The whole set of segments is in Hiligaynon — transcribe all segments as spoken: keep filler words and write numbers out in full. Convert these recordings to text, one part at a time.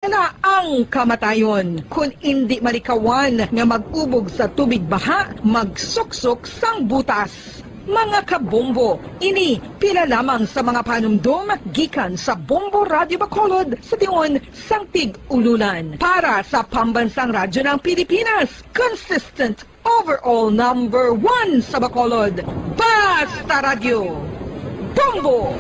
na ang kamatayon. Kun indi malikawan nga mag-ubog sa tubig baha, magsuksok sang butas. Mga kabombo, ini pila lamang sa mga panumdom gikan sa Bombo Radyo Bacolod sa tion sang Tig-Ululan. Para sa Pambansang Radyo ng Pilipinas, consistent overall number one sa Bacolod, Basta Radyo, Bombo!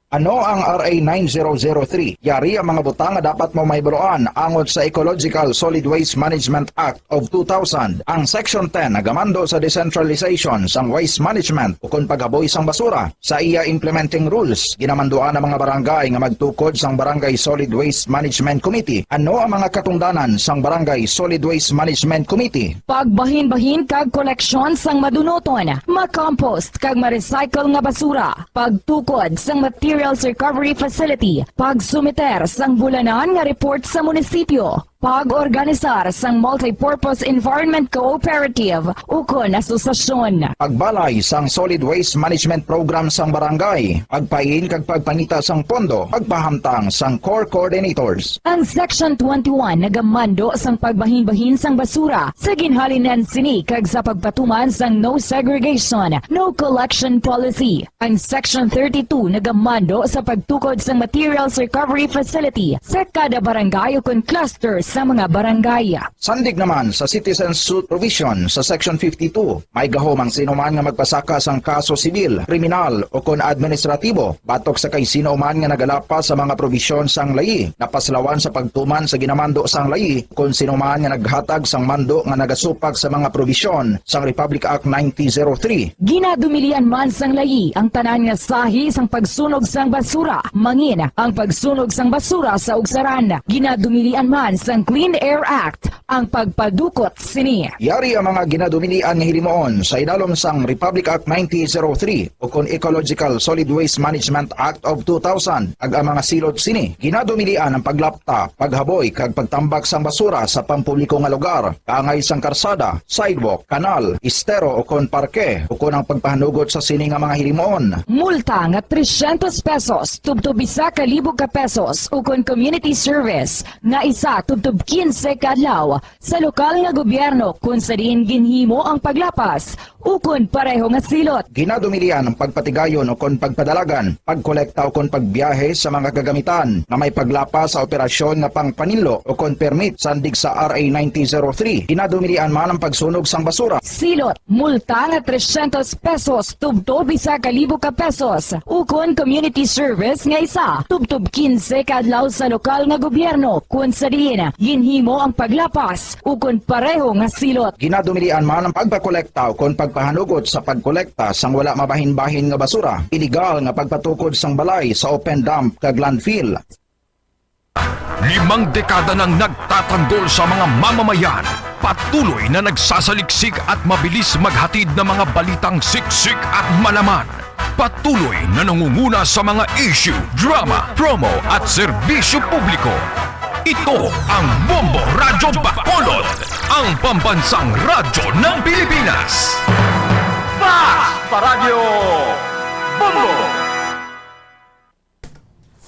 Ano ang R A nine zero zero three? Yari ang mga butang nga dapat mo mahibaluan angot sa Ecological Solid Waste Management Act of two thousand. Ang Section ten nagamando sa decentralization sang waste management ukon paghaboy sang basura. Sa iya implementing rules, ginamanduan ang mga barangay nga magtukod sang Barangay Solid Waste Management Committee. Ano ang mga katungdanan sang Barangay Solid Waste Management Committee? Pagbahinbahin kag koleksyon sang madunuton, makompost kag ma-recycle nga basura, pagtukod sang materials recovery facility, pagsumiter sang bulanan nga report sa munisipyo, pag-organisar sang multipurpose environment cooperative ukon asosasyon. Pagbalay sang solid waste management program sang barangay, pagpain kag pagpangita sang pondo, pagpahamtang sang core coordinators. Ang Section twenty-one nagamando sang pagbahinbahin sang basura sa ginhalinan sini kag sa pagpatuman sang no segregation, no collection policy. Ang Section thirty-two nagamando sa pagtukod sang materials recovery facility sa kada barangay ukon cluster sa mga barangay. Sandig naman sa citizen suit provision sa Section fifty-two, may gahom ang sino man nga magpasaka sang kaso sibil, kriminal, ukon administratibo batok sa kay sino man nga nagalapas sa mga probisyon sang layi napaslawan sa pagtuman sa ginamando sang layi, kon sino man nga naghatag sang mando nga nagasupak sa mga probisyon sang Republic Act nineteen zero three. Ginadumilian man sang layi ang tanan nga sahi sang pagsunog sang basura, mangin ang pagsunog sang basura sa ugsaran. Ginadumilian man sang Clean Air Act ang pagpadukot sini. Yari ang mga ginadumilian nga hilimuon sa idalom sang Republic Act nineteen zero three ukon Ecological Solid Waste Management Act of two thousand, kag ang mga silot sini. Ginadumilian ang paglapta, paghaboy, kag pagtambak sang basura sa pampubliko nga lugar, kaangay sang karsada, sidewalk, kanal, estero, ukon parke, ukon ang pagpahanugot sa sini nga mga hilimuon. Multa nga trescientos pesos tubtob isa ka libo ka pesos, ukon community service nga isa tubtob quince ka adlaw sa lokal nga gobyerno, kon sa diin ginhimo ang paglapas ukon pareho nga silot. Ginadumilian ang pagpatigayon ukon pagpadalagan, pagkolekta ukon pagbiyahe sa mga kagamitan nga may paglapas sa operasyon nga pangpaninlo ukon permit sandig sa R A nineteen zero three. Ginadumilian man ang pagsunog sang basura. Silot, multa nga trescientos pesos tubtob isa ka libo ka pesos, ukon community service nga isa tubtob quince ka adlaw sa lokal nga gobyerno, kon sa diin ginhimo ang paglapas ukon pareho nga silot. Ginadumilian man ang pagpakolekta ukon pagpahanugot sa pagkolekta sang wala mabahinbahin nga basura, iligal nga pagpatukod sang balay sa open dump kag landfill. Limang dekada nang nagtatanggol sa mga mamamayan, patuloy na nagsasaliksik at mabilis maghatid ng mga balitang siksik at malaman. Patuloy na nangunguna sa mga issue, drama, promo at serbisyo publiko. Ito ang Bombo Radyo Bacolod, ang pambansang radyo ng Pilipinas. Basta Radyo Bombo!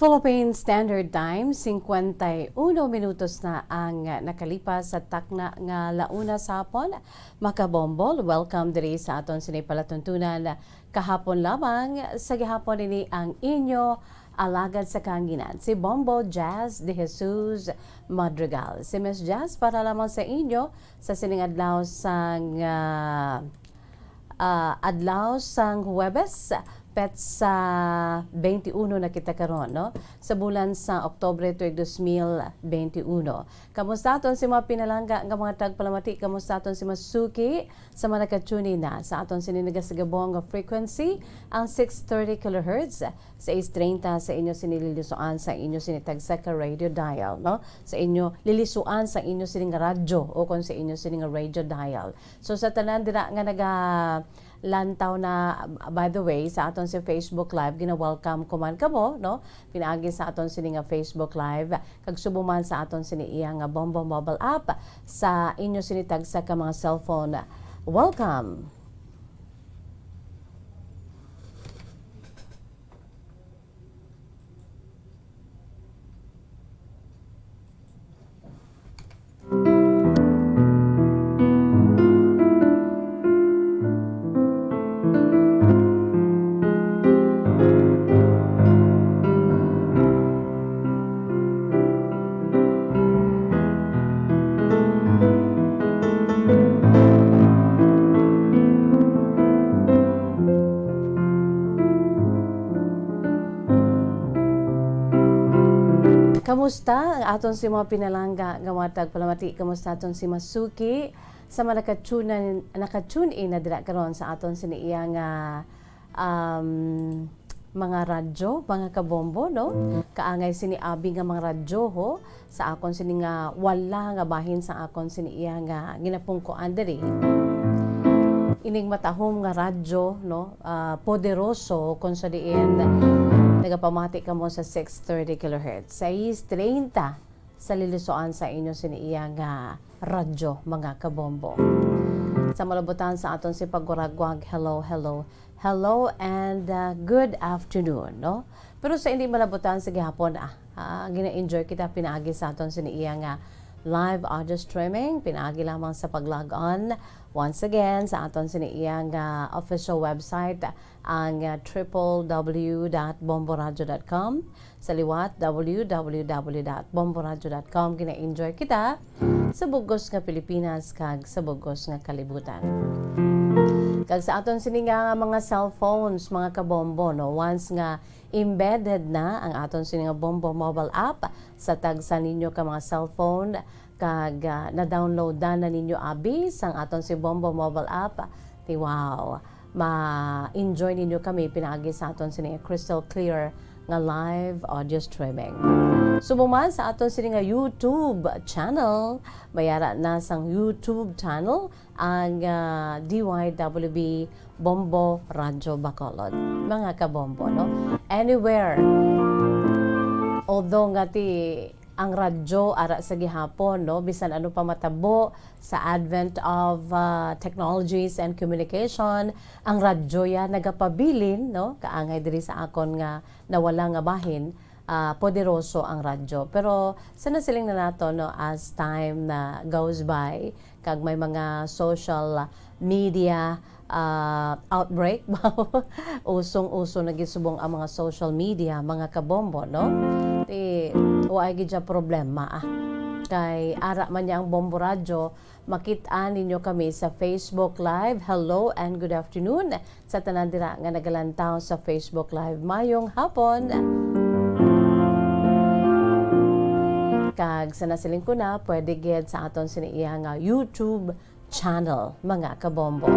Philippine Standard Time, cincuenta y uno minutos na ang nakalipas sa takna nga la una sa hapon. Mga kabombo, welcome diri sa aton sini palatuntunan kahapon lamang. Sa gihapon, ini ang inyo alagad sa kahanginan, si Bombo Jazz De Jesus Madrigal. Si Miss Jazz para lamang sa inyo sa sining adlaw sang, ah, ah, adlaw sang Huwebes, petsa twenty-one na kita karon, no? Sa bulan sa Oktubre tuig dos mil twenty-one. Kamusta aton si mga pinalangga nga mga tagpalamati? Kamusta aton si mga suki sa mga naka-tune in na sa aton sini nagasagabong nga frequency, ang six thirty kilohertz, sais treinta sa inyo sini lilisuan sa inyo sini tagsa ka radio dial, no? Sa inyo lilisuan sa inyo sini nga radyo o kon sa inyo sini nga radio dial. So sa tanan dira nga naga lantaw na, by the way, sa aton si Facebook Live, gina-welcome ko man kamo, no? Pinaagi sa aton sini nga Facebook Live, kag subong man sa aton sini iya nga Bombo mobile app sa inyo sini tagsa ka mga cellphone. Welcome! Kamusta ang aton si mga pinalangga nga matag palamati? Kamusta aton si Masuki? Sa mga nakatune-in, nakatune-in na dira karon sa aton sini iya nga, um, mga radyo, mga kabombo, no? Kaangay sini abi nga mga radyo, ho, sa akon sini nga wala nga bahin sa akon sini iya nga ginapungkoan diri. Ining matahom nga radyo, no? Ah, poderoso kung sa diin nagapamati kamo sa six thirty kilohertz, sais treinta sa lilusoan sa inyo sini iya nga radyo, mga kabombo. Sa malabutan sa aton si paguragwag, hello, hello, hello, and, uh, good afternoon, no? Pero sa hindi malabutan sa gihapon, ah, ah, gina-enjoy kita pinaagi sa aton sini iya nga live audio streaming, pinaagi lamang sa pag-log on once again sa aton sini iya nga official website, ang, uh, triple W dot bomboradio dot com. Sa liwat, W W W dot bomboradio dot com. Gina-enjoy kita sa bugos nga Pilipinas kag sa bugos nga kalibutan. Kag sa aton sini nga mga cellphones, mga kabombo, no? Once nga embedded na ang aton sini nga Bombo mobile app sa tagsa ninyo ka mga cellphone, kag, ah, na-download na ninyo abi sang aton si Bombo mobile app, ti wow, ma-enjoy ninyo kami pinaagi sa aton sini crystal clear nga live audio streaming. Subong man sa aton sini nga YouTube channel, may ara na sang YouTube channel ang, ah, D Y W B Bombo Radyo Bacolod. Mga kabombo, no? Anywhere. Although nga ti ang radyo ara sa gihapon, no, bisan ano pa matabo sa advent of, ah, technologies and communication, ang radyo ya nagapabilin, no, kaangay diri sa akon nga nawala nga bahin, ah, poderoso ang radyo. Pero sa nasiling na nato, no, as time na goes by, kag may mga social media, ah, outbreak ba? Usong-uso na gid subong ang mga social media, mga kabombo, no? Ti, wa ay gid siya problema, ah. Kay ara man niya ang Bombo Radyo, makit-an ninyo kami sa Facebook Live. Hello and good afternoon sa tanan dira nga nagalantaw sa Facebook Live. Mayong hapon. Kag sa nasiling ko na, pwede gid sa aton sini iya nga YouTube channel, mga kabombo.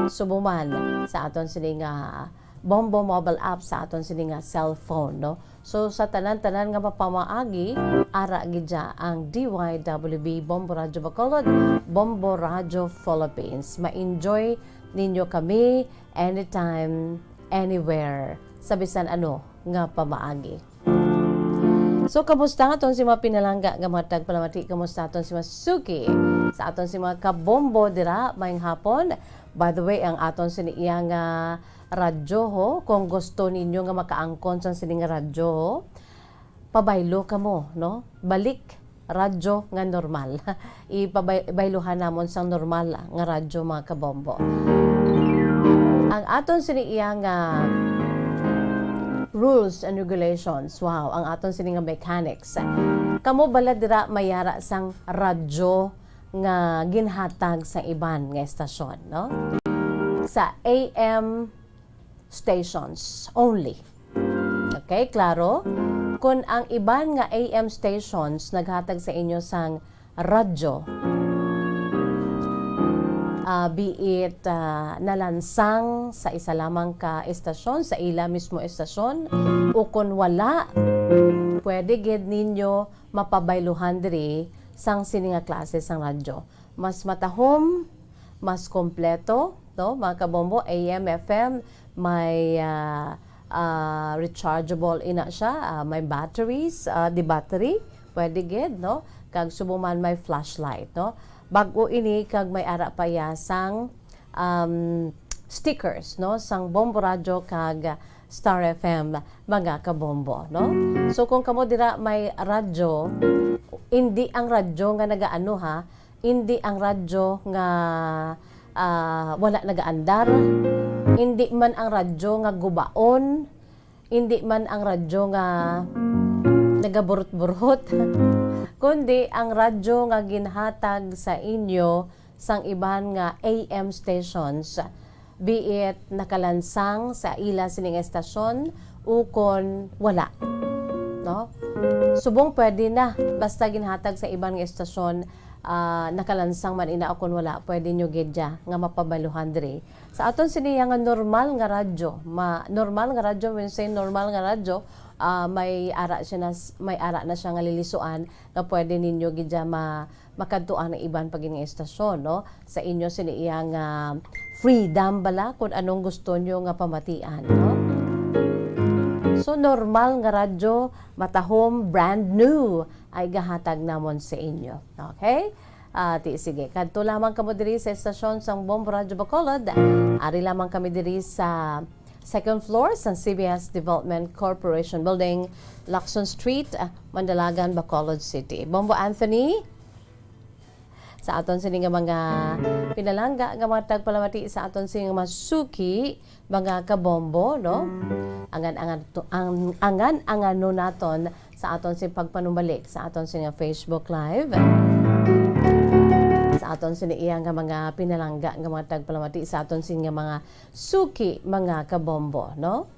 Subong man sa aton sini nga Bombo mobile app sa aton sini nga cellphone, no? So, sa tanan-tanan nga mapamaagi, ara gid dya ang D Y W B Bombo Radyo Bacolod, Bombo Radyo Philippines. Ma-enjoy ninyo kami anytime, anywhere, sa bisan ano nga pamaagi. So, kamusta aton si mga pinalangga nga mga tagpalamati? Kamusta aton si mga suki? Sa aton si mga kabombo dira, mayong hapon. By the way, ang aton sini iya nga radyo, ho, kung gusto ninyo nga makaangkon sang sini nga radyo, ho, pabaylo kamo, no? Balik radyo nga normal. Ipabay-, bayluhan namon sang normal nga radyo, mga kabombo. Ang aton sini iya nga rules and regulations, wow, ang aton sini nga mechanics. Kamo bala dira may ara sang radyo nga ginhatag sa iban nga estasyon, no? Sa A M stations only. Okay, klaro? Kung ang iban nga A M stations naghatag sa inyo sang radyo, ah, be it, ah, nalansang sa isa lamang ka estasyon, sa ila mismo estasyon, o kung wala, pwede gid ninyo mapabayluhan diri sang sini nga klase sang radyo. Mas matahom, mas kompleto, no? Mga kabombo, A M, F M, may, ah, ah, rechargeable ina siya, ah, may batteries, ah, di battery, pwede gid, no? Kag subong man may flashlight, no? Bag-o ini kag may ara pa iya sang, um, stickers, no? Sang Bombo Radyo kag Star F M, mga kabombo, no? So, kung kamo dira may radyo, hindi ang radyo nga nagaano, ha, hindi ang radyo nga, ah, wala nagaandar, hindi man ang radyo nga gubaon, hindi man ang radyo nga nagaburot-burot, kundi ang radyo nga ginhatag sa inyo sang iban nga A M stations, be it nakalansang sa ila sining estasyon ukon wala. no? Subong pwede na, basta ginhatag sa iban nga estasyon, ah, nakalansang man ina o kon wala, pwede nyo gid ya nga mapabaluhan diri. Sa aton sini ya nga normal nga radyo, ma-, normal nga radyo, when we say normal nga radyo, ah, may ara siya na s-, may ara na siya nga lilisuan nga pwede ninyo gid ya ma-, makadtuan ang iban pa gid nga estasyon, no? Sa inyo sini iya nga freedom bala kung anong gusto nyo nga pamatian, no? So, normal nga radyo, matahom, brand new, ay gahatag namon sa inyo. Okay? Ah, ti, sige, kadto lamang kamo diri sa estasyon sang Bombo Radyo Bacolod. Ari lamang kami diri sa second floor sang C B S Development Corporation Building, Lacson Street, ah, Mandalagan, Bacolod City. Bombo Anthony, sa aton sini nga mga pinalangga nga mga tagpalamati, sa aton sini nga mga suki, mga kabombo, no? Angan-angan to, ang, angan-anganon naton sa aton sini pagpanumbalik sa aton sini nga Facebook Live. Sa aton sini iya nga mga pinalangga nga mga tagpalamati, sa aton sini nga mga suki, mga kabombo, no?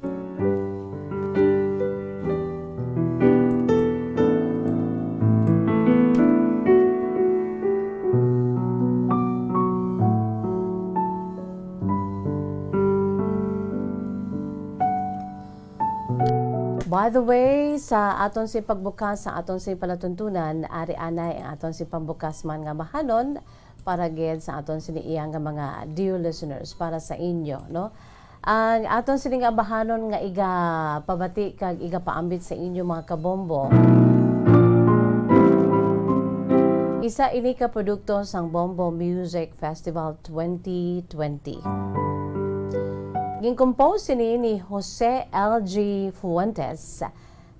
By the way, sa aton si pagbukas, sa aton si palatuntunan, ari anay ang aton si pambukas man nga bahanon para gid sa aton sini iya nga mga dear listeners, para sa inyo, no? Ang aton sini nga bahanon nga igapabati kag igapaambit sa inyo, mga kabombo, isa ini ka produkto sang Bombo Music Festival twenty twenty. Gin-compose sini ni Jose L G Fuentes,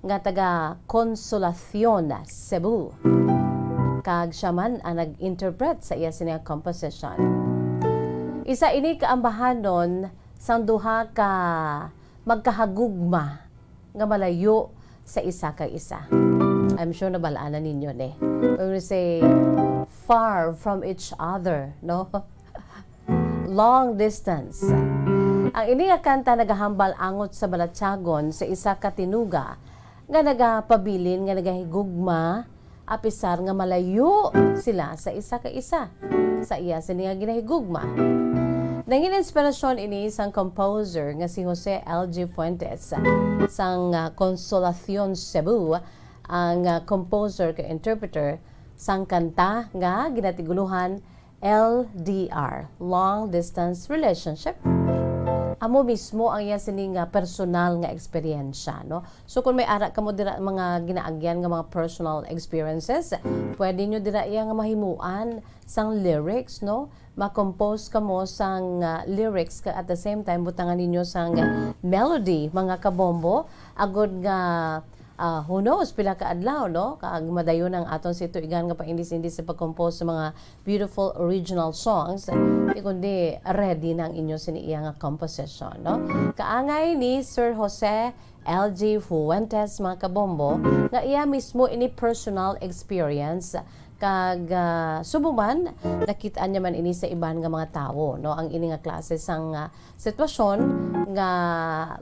nga taga Consolacion, Cebu, kag siya man ang nag-interpret sa iya sini nga composition. Isa ini ka ambahanon sang duha ka magkahagugma nga malayo sa isa kag isa. I'm sure nabal-an na ninyo ni. When we say far from each other, no? Long distance. Ang ini nga kanta nagahambal angot sa balatyagon sa isa ka tinuga nga nagapabilin nga nagahigugma, apisar nga malayo sila sa isa ka isa sa iya sini nga ginahigugma. Nangin inspirasyon ini sang composer nga si Jose L G Fuentes sang, ah, Consolacion, Cebu, ang, ah, composer kag interpreter sang kanta nga ginatiguluhan L D R, long distance relationship. Amo mismo ang iya sini nga personal nga eksperyensya, no? So, kung may ara kamo dira mga ginaagyan nga mga personal experiences, pwede nyo dira iya nga mahimuan sang lyrics, no? Ma-compose kamo sang, ah, lyrics, ka at the same time butangan ninyo sang melody, mga kabombo, agod nga, ah, who knows, pila ka adlaw, no? Kag madayon ang aton si tuigan nga paindis-indis sa pag-compose sa mga beautiful original songs, di kundi ready na ang inyo sini iya nga composition, no? Kaangay ni Sir Jose L G Fuentes, mga kabombo, nga iya mismo ini personal experience, kag, ah, subong man, nakit-an niya man ini sa iban nga mga tawo, no? Ang ini nga klase sang, ah, sitwasyon nga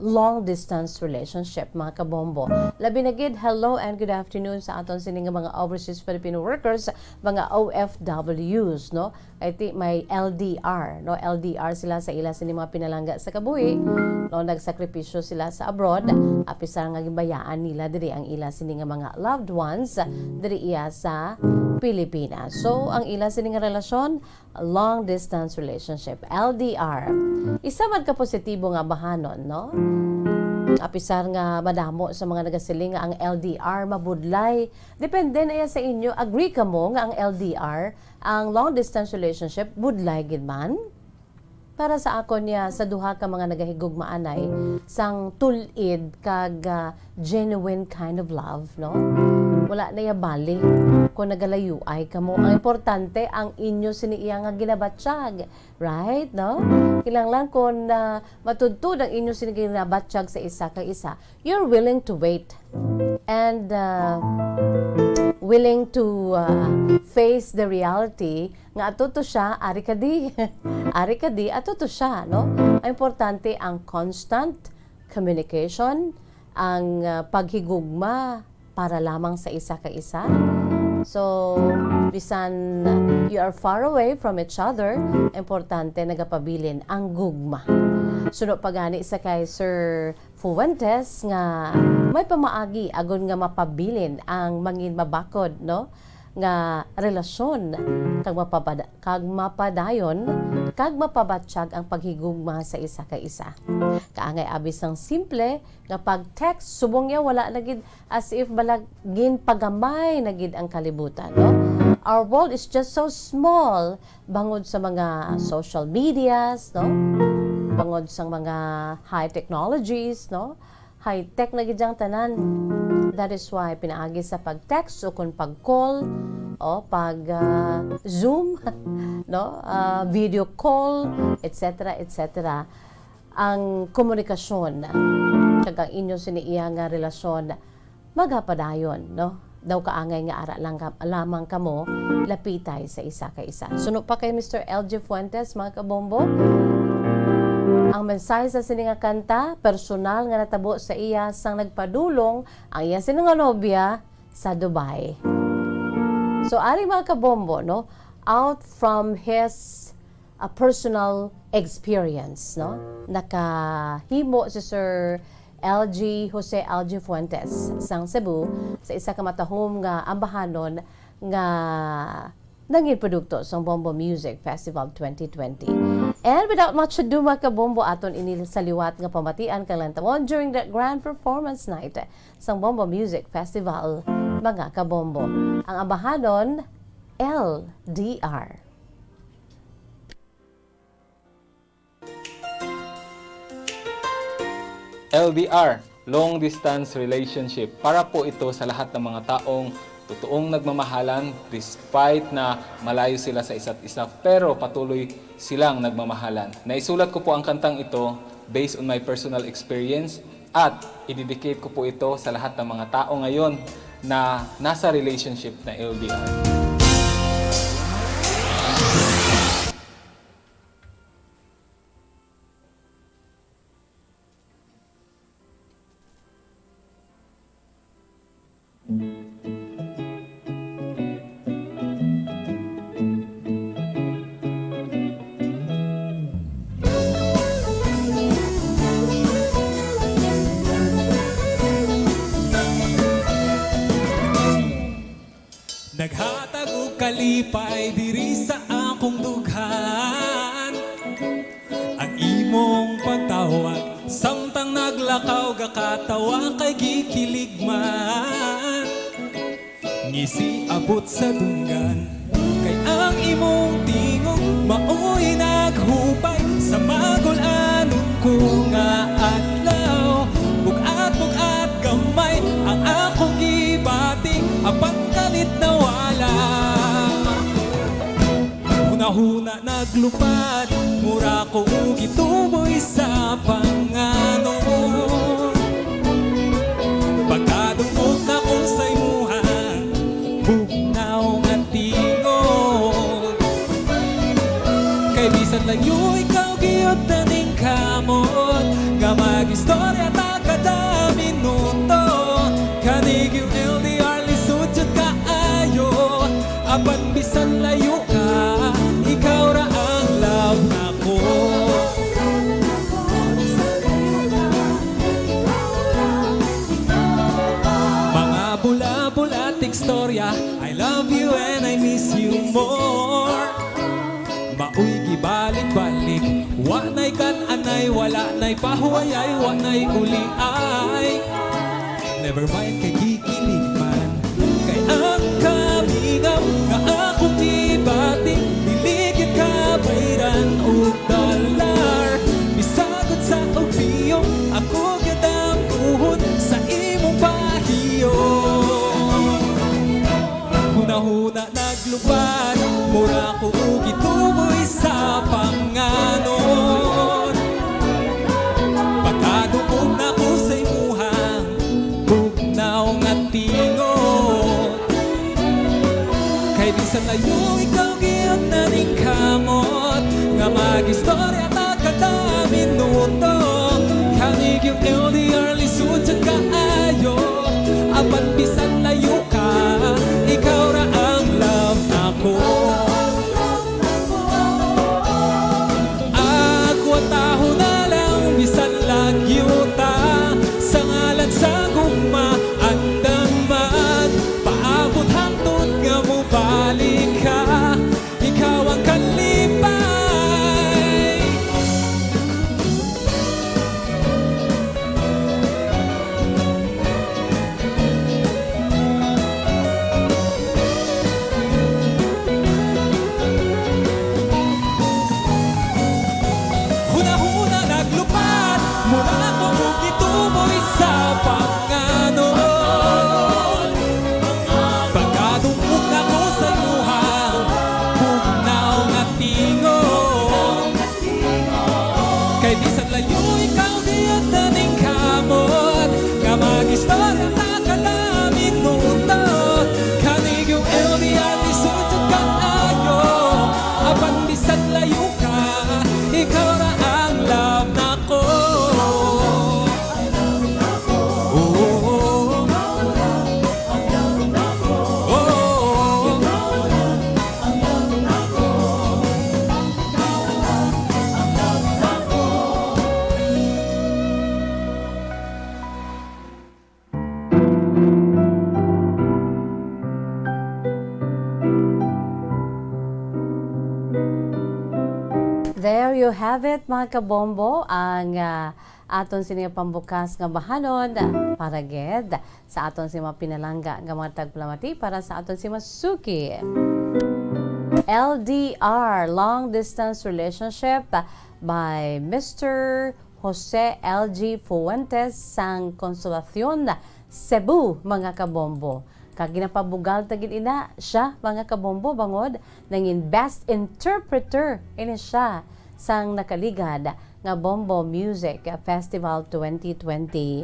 long distance relationship, mga kabombo. Labi na gid, hello and good afternoon sa aton sini nga mga overseas Filipino workers, mga O F Ws, no? Kay ti-, may L D R, no? L D R sila sa ila sini mga pinalangga sa kabuhi, no? Nagsakripisyo sila sa abroad, apisar nga ginbayaan nila diri ang ila sini nga mga loved ones diri iya sa Pilipinas. So, ang ila sini nga relasyon, long distance relationship, L D R. Isa man ka positibo nga bahanon, no? Apisar nga madamo sa mga nagasiling nga ang L D R mabudlay, depende na iya sa inyo. Agree kamo nga ang L D R, ang long distance relationship, budlay gid man? Para sa akon niya, sa duha ka mga nagahigugmaanay, sang tul-id kag, ah, genuine kind of love, no? Wala na iya bali kung nagalayuay kamo. Ang importante, ang inyo sini iya nga ginabatyag, right, no? Kinahanglan kung, ah, matudtod ang inyo sini ginabatyag sa isa kag isa, you're willing to wait and, ah, willing to, ah, face the reality nga ato to siya, ari ka di. Ari ka di, ato to siya, no? Ang importante ang constant communication, ang, ah, paghigugma, para lamang sa isa ka isa. So, bisan you are far away from each other, importante nagapabilin ang gugma. Suno pa gani sa kay Sir Fuentes nga may pamaagi agon nga mapabilin ang mangin mabakod, no, nga relasyon kag mapapada-, kag mapadayon kag mapabatyag ang paghigugma sa isa ka isa. Kaangay abi sang simple nga pag-text, subong niya wala na gid, as if balag ginpagamay na gid ang kalibutan, no? Our world is just so small bangod sa mga social medias, no? Bangod sa mga high technologies, no? High tech na gid ang tanan. That is why pinaagi sa pag-text o kung pag-call o pag, ah, Zoom, no? Ah, video call, et cetera, et cetera, ang komunikasyon kag ang inyo sini iya nga relasyon magapadayon, no? Daw kaangay nga ara lang ka, lamang kamo lapitay sa isa ka isa. Suno pa kay Mister L G Fuentes, mga kabombo, ang mensahe sa sini nga kanta, personal nga natabo sa iya sang nagpadulong ang iya sini nga nobya sa Dubai. So, ari, mga kabombo, no? Out from his a personal experience, no? Nakahimo si Sir L G, Jose L G Fuentes sang Cebu sa isa ka matahom nga ambahanon nga nangin produkto sang Bombo Music Festival twenty twenty. And without much ado, mga kabombo, aton ini sa liwat nga pamatian kang lantawon during the grand performance night sang Bombo Music Festival, mga kabombo. Ang ambahanon, L D R. L D R, long distance relationship. Para po ito sa lahat ng mga taong totoong nagmamahalan despite na malayo sila sa isa't isa, pero patuloy silang nagmamahalan. Naisulat ko po ang kantang ito based on my personal experience at idedicate ko po ito sa lahat ng mga tao ngayon na nasa relationship na L D R. Naghatag og kalipay diri sa akong dughan. Ang imong pagtawag, samtang naglakaw, gakatawa kay gikilig man. Ngisi abot sa dunggan, kay ang imong tingog maoy naghupay sa magul-anon ko nga adlaw. Bug-at-bug-at gamay ang akong gibati, apan kalit nawala. Hunahuna naglupad, mura ko gituboy sa panganon. Pagkadungog nako sa imuha, bugnaw nga tingog. Kay bisan layo ikaw, gihapon ningkamot nga mag-istorya ta kada minuto. Kani gyud L D R, lisod jud kaayo. Apan bisan layo ka, ikaw ra ang love nako. Mga bula-bula, tigstorya, I love you and I miss you more. Maoy gibalik-balik, wa na'y kan-anay, wala na'y pahuwayay, wa na'y uliay. Never mind kay gikilig man, kay ang kamingaw nga akong gibati, dili gyud kabayran og dollar. Misagot sa obviyo, ako gyud ang tuhod sa imong pahiyo. Hunahuna naglupad, mura ko gituboy sa panganon. Pagkadungog nako sa imuhang bugnaw nga tingog. Kay bisan layo ikaw, gihapon ningkamot nga mag-istorya ta kada minuto. Kani gyud L D R, lisod jud kaayo. Apan bisan You have it, mga kabombo, ang, ah, aton sini nga pambukas nga bahanon para gid sa aton si mga pinalangga nga mga tagpalamati para sa aton si masuki. L D R, long distance relationship by Mister Jose L G Fuentes sang Consolacion, Cebu, mga kabombo. Kag ginapabugal ta gid ina siya, mga kabombo, bangod nangin best interpreter ini siya sang nakaligad nga Bombo Music Festival twenty twenty.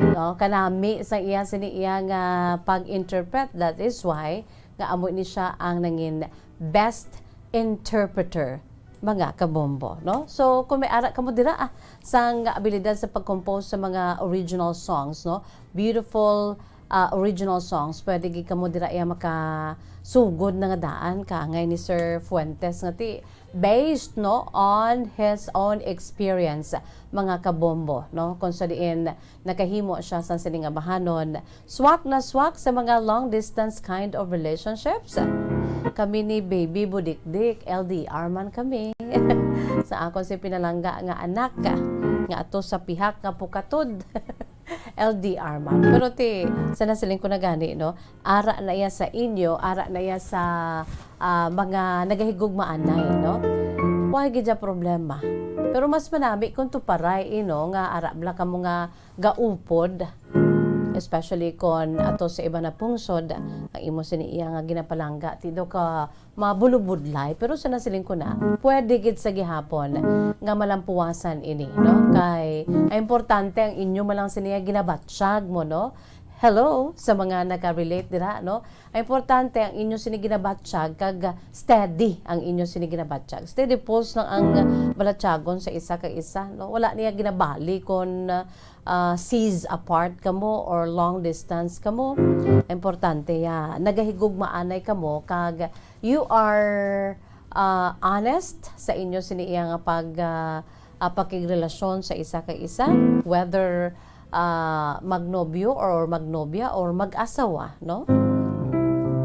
No, kanami sa iya sini iya nga pag-interpret, that is why nga amo ni siya ang nangin best interpreter, mga kabombo, no? So, kung may ara kamo dira, ah, sang abilidad sa pag-compose sa mga original songs, no? Beautiful, ah, original songs, pwede gid kamo dira iya makasugod na nga daan, kaangay ni Sir Fuentes nga ti, based, no, on his own experience, mga kabombo, no? Kung sa diin nakahimo siya sang sini nga bahanon, swak na swak sa mga long distance kind of relationships. Kami ni Baby Budikdik, L D R man kami. Sa akon si pinalangga nga anak, nga ato sa pihak nga pukatod, L D R man. Pero ti, sa nasiling ko na gani, no? Ara na iya sa inyo, ara na iya sa, ah, mga nagahigugmaanay, no? Why gid siya problema? Pero mas manami kung tuparay, eh, no, nga ara bala kamo nga gaupod, especially kon ato sa iban na pungsod, ang imo sini iya nga ginapalangga, ti daw ka mabulubudlay, pero sa nasiling ko na, pwede gid sa gihapon nga malampuwasan ini, no? Kay, ang importante ang inyo man lang sini nga ginabatyag mo, no? Hello sa mga naka-relate dira, no? Ang importante ang inyo sini ginabatyag kag steady ang inyo sini ginabatyag. Steady pulse lang ang balatyagon sa isa ka isa, no? Wala niya ginabali kon, ah, seas apart kamo or long distance kamo. Importante ya, nagahigugmaanay kamo kag you are, ah, honest sa inyo sini iya nga pag, ah, ah, pakigrelasyon sa isa ka isa, whether, ah, magnobyo or magnobya or mag-asawa, no?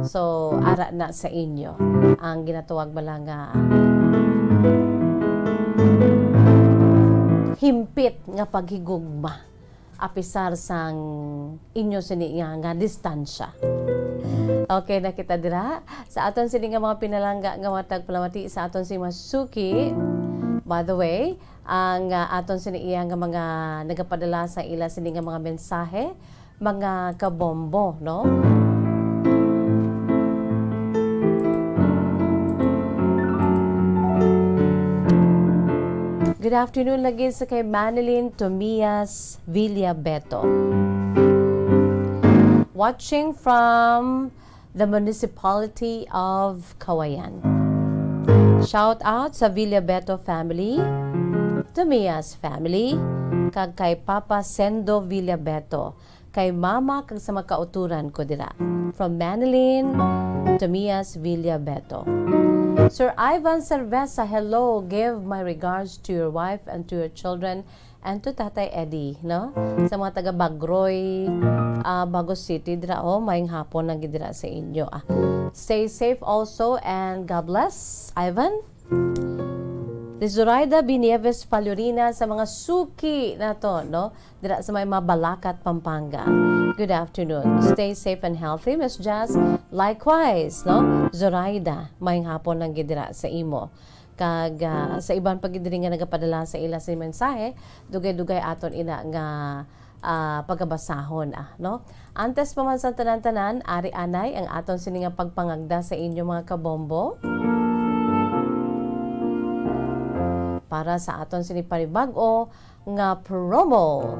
So, ara na sa inyo ang ginatawag bala nga himpit nga paghigugma, apisar sang inyo sini nga, nga distansya. Okay na kita dira sa aton sini nga mga pinalangga nga mga tagpalamati sa aton si masuki. By the way, ang, ah, aton sini iya nga mga nagapadala sa ila sini nga mga mensahe, mga kabombo, no? Good afternoon lagi sa kay Manilyn Tomias Villabeto. Watching from the municipality of Cauayan. Shout out sa Villabeto family, Tomias family, kag kay Papa Sendo Villabeto, kay Mama, kag sa mga kauturan ko dira. From Manilyn, Tomias Villabeto. Sir Ivan Cerveza, hello. Give my regards to your wife and to your children and to Tatay Eddie, no? Sa mga taga Bagroy, ah, Bago City, dira, oh, maayong hapon lang gid dira sa inyo, ah. Stay safe also and God bless, Ivan. Di Zoraida B. Nieves Falorina sa mga suki nato, no? Dira sa may Mabalacat, Pampanga. Good afternoon. Stay safe and healthy, Miss Jazz. Likewise, no? Zoraida, maayong hapon lang gid dira sa imo. Kag, ah, sa iban pa gid diri nga nagapadala sa ila sini mensahe, dugay-dugay aton ina nga, ah, pagabasahon, ah, no? Antes pa man sa tanan-tanan, ari anay ang aton sini nga pagpangagda sa inyo, mga kabombo. Para sa aton sini panibag-o nga promo.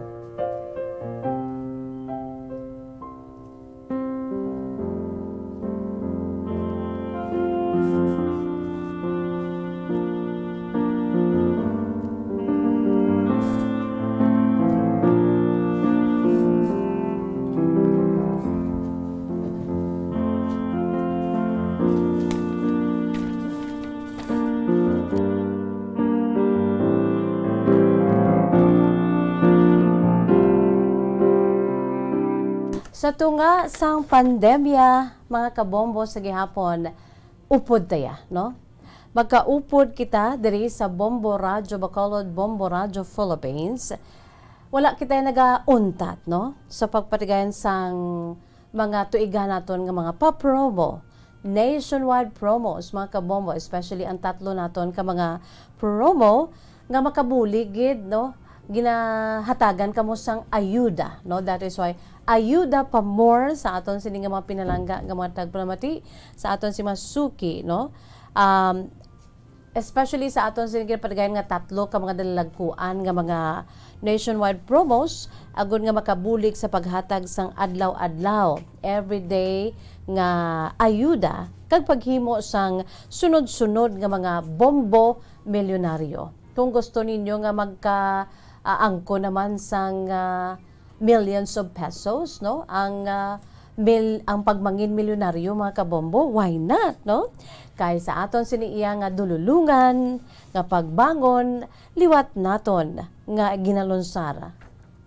Sa tunga sang pandemya, mga kabombo, sa gihapon, upod ta ya, no? Magkaupod kita diri sa Bombo Radyo Bacolod, Bombo Radyo Philippines. Wala kita nagauntat, no? Sa pagpatigayon sang mga tuigan naton nga mga pa-promo, nationwide promos, mga kabombo, especially ang tatlo naton ka mga promo nga makabulig gid, no? Ginahatagan kamo sang ayuda, no? That is why ayuda pa more sa aton sini nga mga pinalangga nga mga tagpalamati, sa aton si mga suki, no? Um, especially sa aton sini ginapatigayon nga tatlo ka mga dalagkuan nga mga nationwide promos, agud nga makabulig sa paghatag sang adlaw-adlaw, everyday nga ayuda kag paghimo sang sunod-sunod nga mga bombo milyonaryo. Kung gusto ninyo nga magka, ah, angko naman sang, ah, millions of pesos, no? Ang, ah, mil-, ang pagmangin milyonaryo, mga kabombo, why not, no? Kay sa aton sini iya nga dululungan, nga pagbangon, liwat naton nga ginalunsar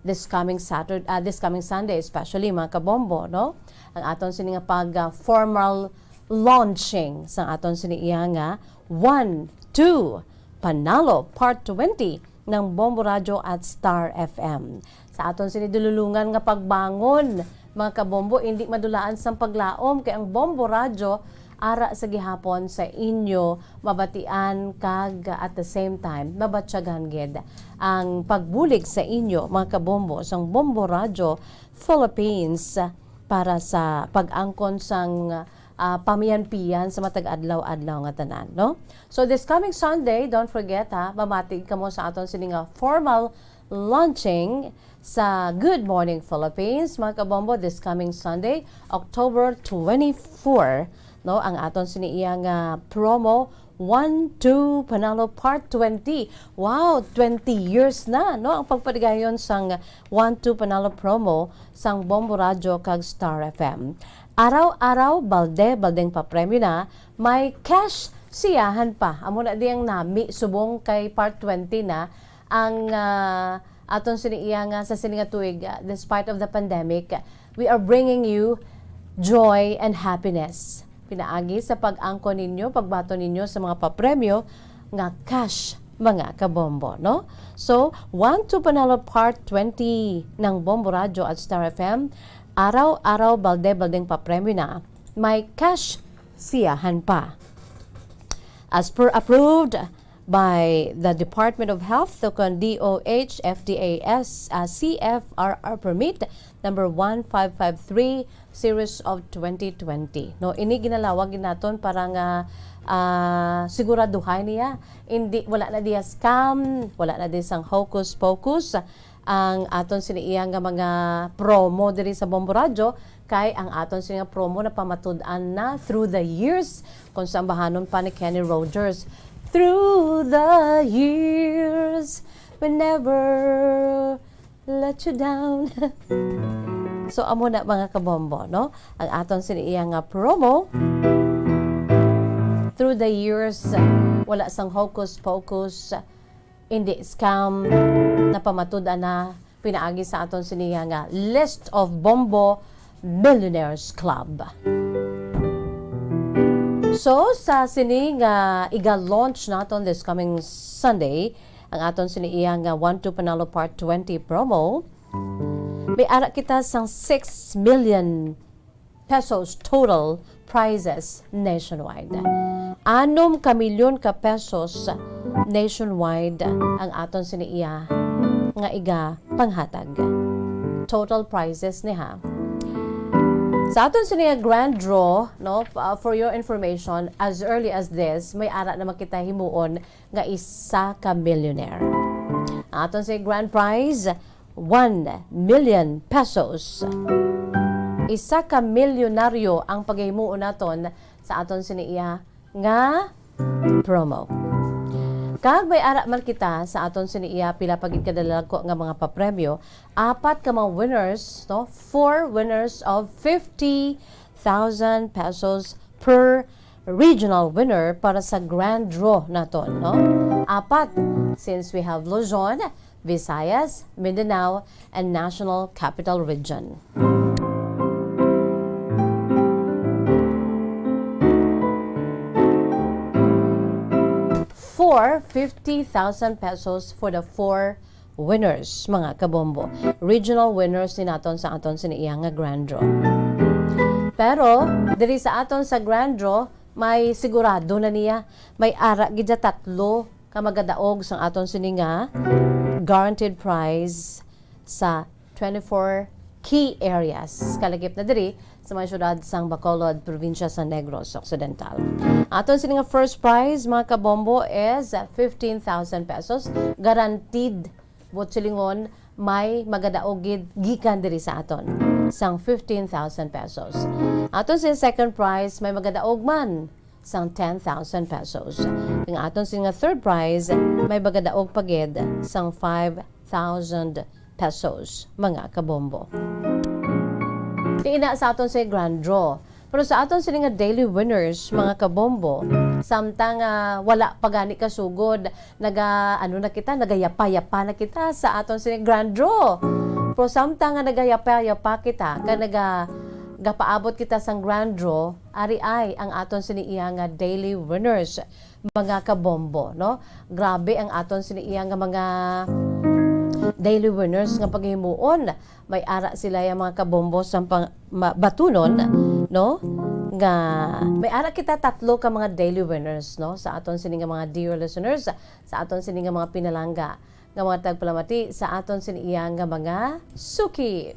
this coming Saturday, ah, this coming Sunday, especially, mga kabombo, no? Ang aton sini nga pag, ah, formal launching sa aton sini iya nga One, Two, Panalo Part twenty ng Bombo Radyo at Star F M. Sa aton sini dululungan nga pagbangon, mga kabombo, indi madulaan sang paglaom kay ang Bombo Radyo ara sa gihapon sa inyo mabatian kag at the same time mabatyagan gid ang pagbulig sa inyo, mga kabombo, sang Bombo Radyo Philippines para sa pag-angkon sang, ah, pamiyanpiyan sa matag adlaw-adlaw nga tanan, no? So this coming Sunday, don't forget ha, mamati kamo sa aton sini nga formal launching sa Good Morning Philippines, mga kabombo, this coming Sunday, October twenty-four, no, ang aton sini iya nga promo, One Two Panalo Part twenty. Wow, twenty years na, no, ang pagpatigayon sang One Two Panalo promo sang Bombo Radyo kag Star F M. Araw-araw, balde-baldeng papremyo na, may cash siyahan pa. Amo na di ang nami subong kay Part twenty na ang, ah, aton sini iya nga sa sini nga tuig, ah, despite of the pandemic, we are bringing you joy and happiness. Pinaagi sa pag-angkon ninyo, pagbaton ninyo sa mga papremyo nga cash, mga kabombo, no? So, One Two Panalo Part twenty ng Bombo Radyo at Star F M, araw-araw, balde-baldeng papremyo na, may cash siyahan pa. As per approved by the Department of Health, tukon D O H, F D A S, ah, C F R R permit number one five five three series of twenty twenty. No, ini ginalawag gid naton para nga, ah, siguraduhay niya, hindi, wala na diya scam, wala na di sang hocus pocus, ang aton sini iya nga mga promo diri sa Bombo Radyo, kay ang aton sini nga promo napamatud-an na through the years, kung sambahanon pa ni Kenny Rogers, "Through the years, we never let you down." So, amo na, mga kabombo, no? Ang aton sini iya nga promo, through the years, wala sang hocus pocus, hindi scam, napamatud-an na pinaagi sa aton sini nga list of Bombo Millionaires Club. So, sa sini nga iga-launch naton this coming Sunday, ang aton sini iya nga One Two Panalo Part twenty promo, may ara kita sang six million pesos total prizes nationwide. Anom ka milyon ka pesos nationwide ang aton sini iya nga iga panghatag. Total prizes ni ha. Sa aton sini nga grand draw, no, uh, for your information, as early as this, may ara naman kita himuon nga isa ka millionaire. Ang aton si grand prize, one million pesos. Isa ka milyonaryo ang paghimuon naton sa aton sini iya nga promo. Kag may ara man kita sa aton sini iya pila pa gid kadalagko nga mga papremyo, apat ka mga winners, no? Four winners of fifty thousand pesos per regional winner para sa grand draw naton, no? Apat, since we have Luzon, Visayas, Mindanao, and National Capital Region. for fifty thousand pesos for the four winners, mga kabombo. Regional winners ni naton sa aton sini iya nga grand draw. Pero diri sa aton sa grand draw, may sigurado na niya. May ara gid sa tatlo ka magadaog sang aton sini nga guaranteed prize sa twenty-four key areas. Kalagip na diri sa mga syudad sang Bacolod, probinsya sa Negros Occidental. Aton sini nga first prize, mga kabombo, is fifteen thousand pesos. Guaranteed, buot silingon, may magadaog gid gikan diri sa aton sang fifteen thousand pesos. Aton sa second prize, may magadaog man sang ten thousand pesos. Ang aton sini nga third prize, may magadaog pa gid sang five thousand pesos, mga kabombo. Ti ina sa aton sa grand draw. Pero sa aton sini nga daily winners, mga kabombo, samtang, ah, wala pa gani kasugod, naga, ano na kita, nagayapa-yapa na kita sa aton sini grand draw. Pero samtang nga nagayapa-yapa kita, kag naga, gapaabot kita sang grand draw, ari ay ang aton sini iya nga daily winners, mga kabombo, no? Grabe ang aton sini iya nga mga daily winners nga paghimuon. May ara sila ya, mga kabombo, sa pang-, ma-, batunon, no? Nga may ara kita tatlo ka mga daily winners, no? Sa aton sini nga mga dear listeners, sa aton sini nga mga pinalangga, nga mga tagpalamati sa aton sini iya nga mga suki.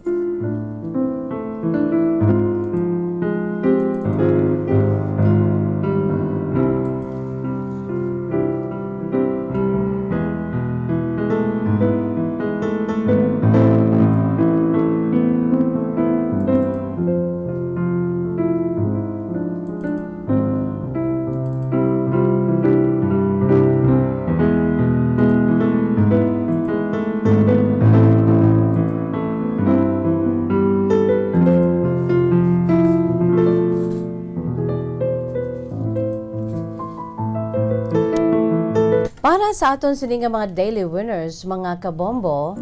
Para sa aton sini nga mga daily winners, mga kabombo,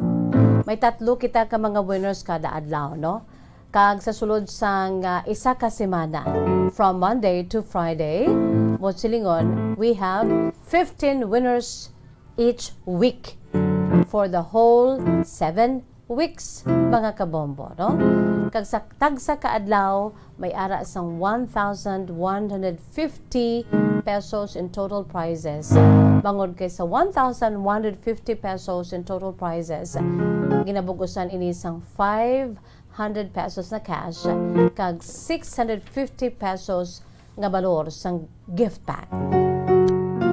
may tatlo kita ka mga winners kada adlaw, no? Kag sa sulod sang, ah, isa ka semana, from Monday to Friday, mo silingon, we have fifteen winners each week for the whole seven weeks, mga kabombo, no? Kag sa tagsa ka adlaw, may ara sang one thousand one hundred fifty pesos in total prizes. Bangod kay sa one thousand one hundred fifty pesos in total prizes, ginabug-usan ini sang five hundred pesos na cash kag six hundred fifty pesos nga balor sang gift pack.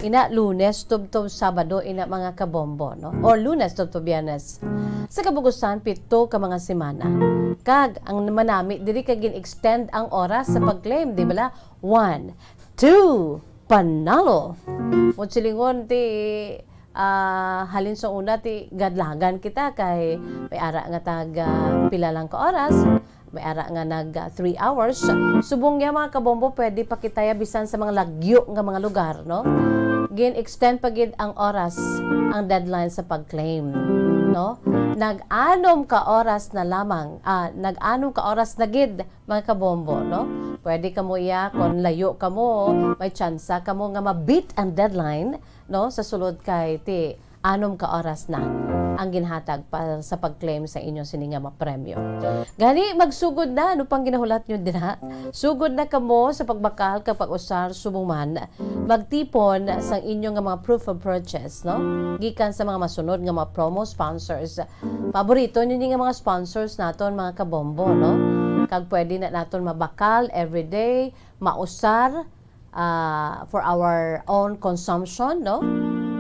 Ina, Lunes tubtob Sabado, ina, mga kabombo, no? Or Lunes tubtob Biyernes. Sa kabug-usan, pito ka mga semana. Kag ang manami diri kay gin-extend ang oras sa pag-claim, di bala? One, two, panalo. Mo silingon ti, ah, halin sa una ti gadlagan kita kay may ara nga tag, ah, pila lang ka oras, may ara nga nag, ah, three hours. Subong niya, mga kabombo, pwede pa kita ya bisan sa mga lagyo nga mga lugar, no? Gin-extend pa gid ang oras, ang deadline sa pag-claim, no? Nag-anom ka oras na lamang, ah, nag-anom ka oras na gid, mga kabombo, no? Pwede kamo iya, kung layo kamo, may tsansa kamo nga ma-beat ang deadline, no? Sa sulod kay ti anom ka oras na ang ginhatag pa sa pag-claim sa inyo sini nga mga premyo. Gani, magsugod na, ano pang ginahulat nyo dira? Sugod na kamo sa pagbakal kag pag-usar subong man magtipon sang inyo nga mga proof of purchase, no? Gikan sa mga masunod nga mga promo sponsors. Paborito ninyo nga mga sponsors naton, mga kabombo, no? Kag pwede na naton mabakal everyday, mausar, ah, for our own consumption, no?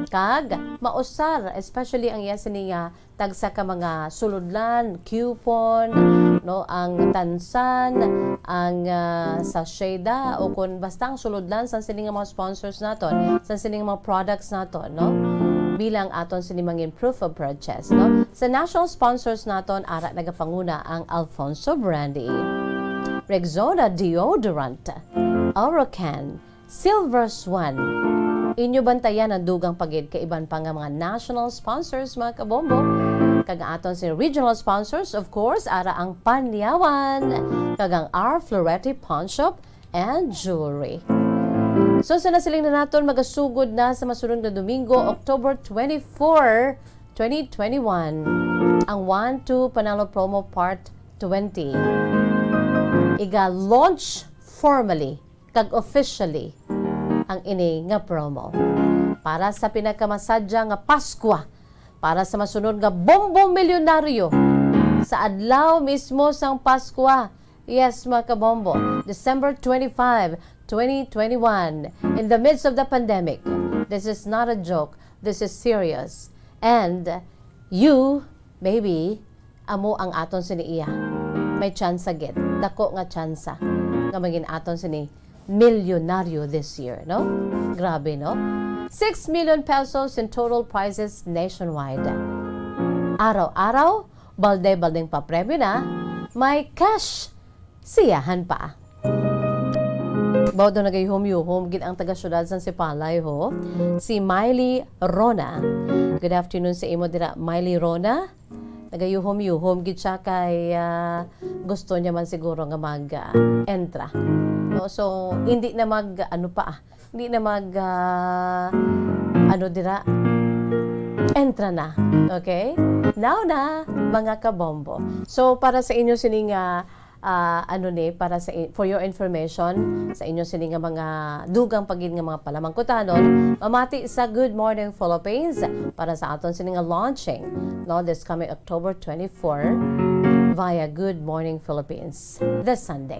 Kag mausar, especially ang iya sini nga tagsa ka mga sulodlan, coupon, no, ang tansan, ang, ah, sacheda, o kun basta ang sulodlan sa sini nga mga sponsors naton, sa sini nga mga products naton, no, bilang aton sini mangin proof of purchase, no. Sa national sponsors naton, ara nagapanguna ang Alfonso Brandy, Rexona Deodorant, Orocan, Silver Swan. Inyo bantayan ang dugang pa gid kay iban pa nga mga national sponsors, mga kabombo. Kag ang aton si regional sponsors, of course, ara ang Panyawan, kag ang R Florete Pawn Shop and Jewelry. So, sa nasiling na naton, magasugod na sa masunod nga Domingo, October twenty-four, twenty twenty-one, ang One Two Panalo Promo Part twenty. Iga-launch formally kag officially ang ini nga promo. Para sa pinakamasadya nga Paskwa, para sa masunod nga Bombo Milyonaryo, sa adlaw mismo sang Paskwa, yes, mga kabombo, December twenty-five, twenty twenty-one, in the midst of the pandemic. This is not a joke. This is serious. And you, maybe, amo ang aton sini iya. May tsansa gid, dako nga tsansa nga mangin aton sini milyonaryo this year, no? Grabe, no? Six million pesos in total prizes nationwide. Araw-araw, balde-baldeng papremyo na, may cash siyahan pa. Baw daw nagayuhom-yuhom gid ang taga-syudad sang Sipalay, ho. Si Miley Rona. Good afternoon sa imo dira, Miley Rona. Nagayuhom-yuhom gid siya kay, ah, gusto niya man siguro nga mag, ah, entra. No? So, hindi na mag, ano pa, ah, hindi na mag, ah, ano dira, entra na. Okay? Now na, mga kabombo. So, para sa inyo sining, ah, ah, ano ni, para sa i-, for your information, sa inyo sini nga mga dugang pa gid nga mga palamangkutanon, mamati sa Good Morning Philippines para sa aton sini nga launching, no, this coming October twenty-four via Good Morning Philippines this Sunday.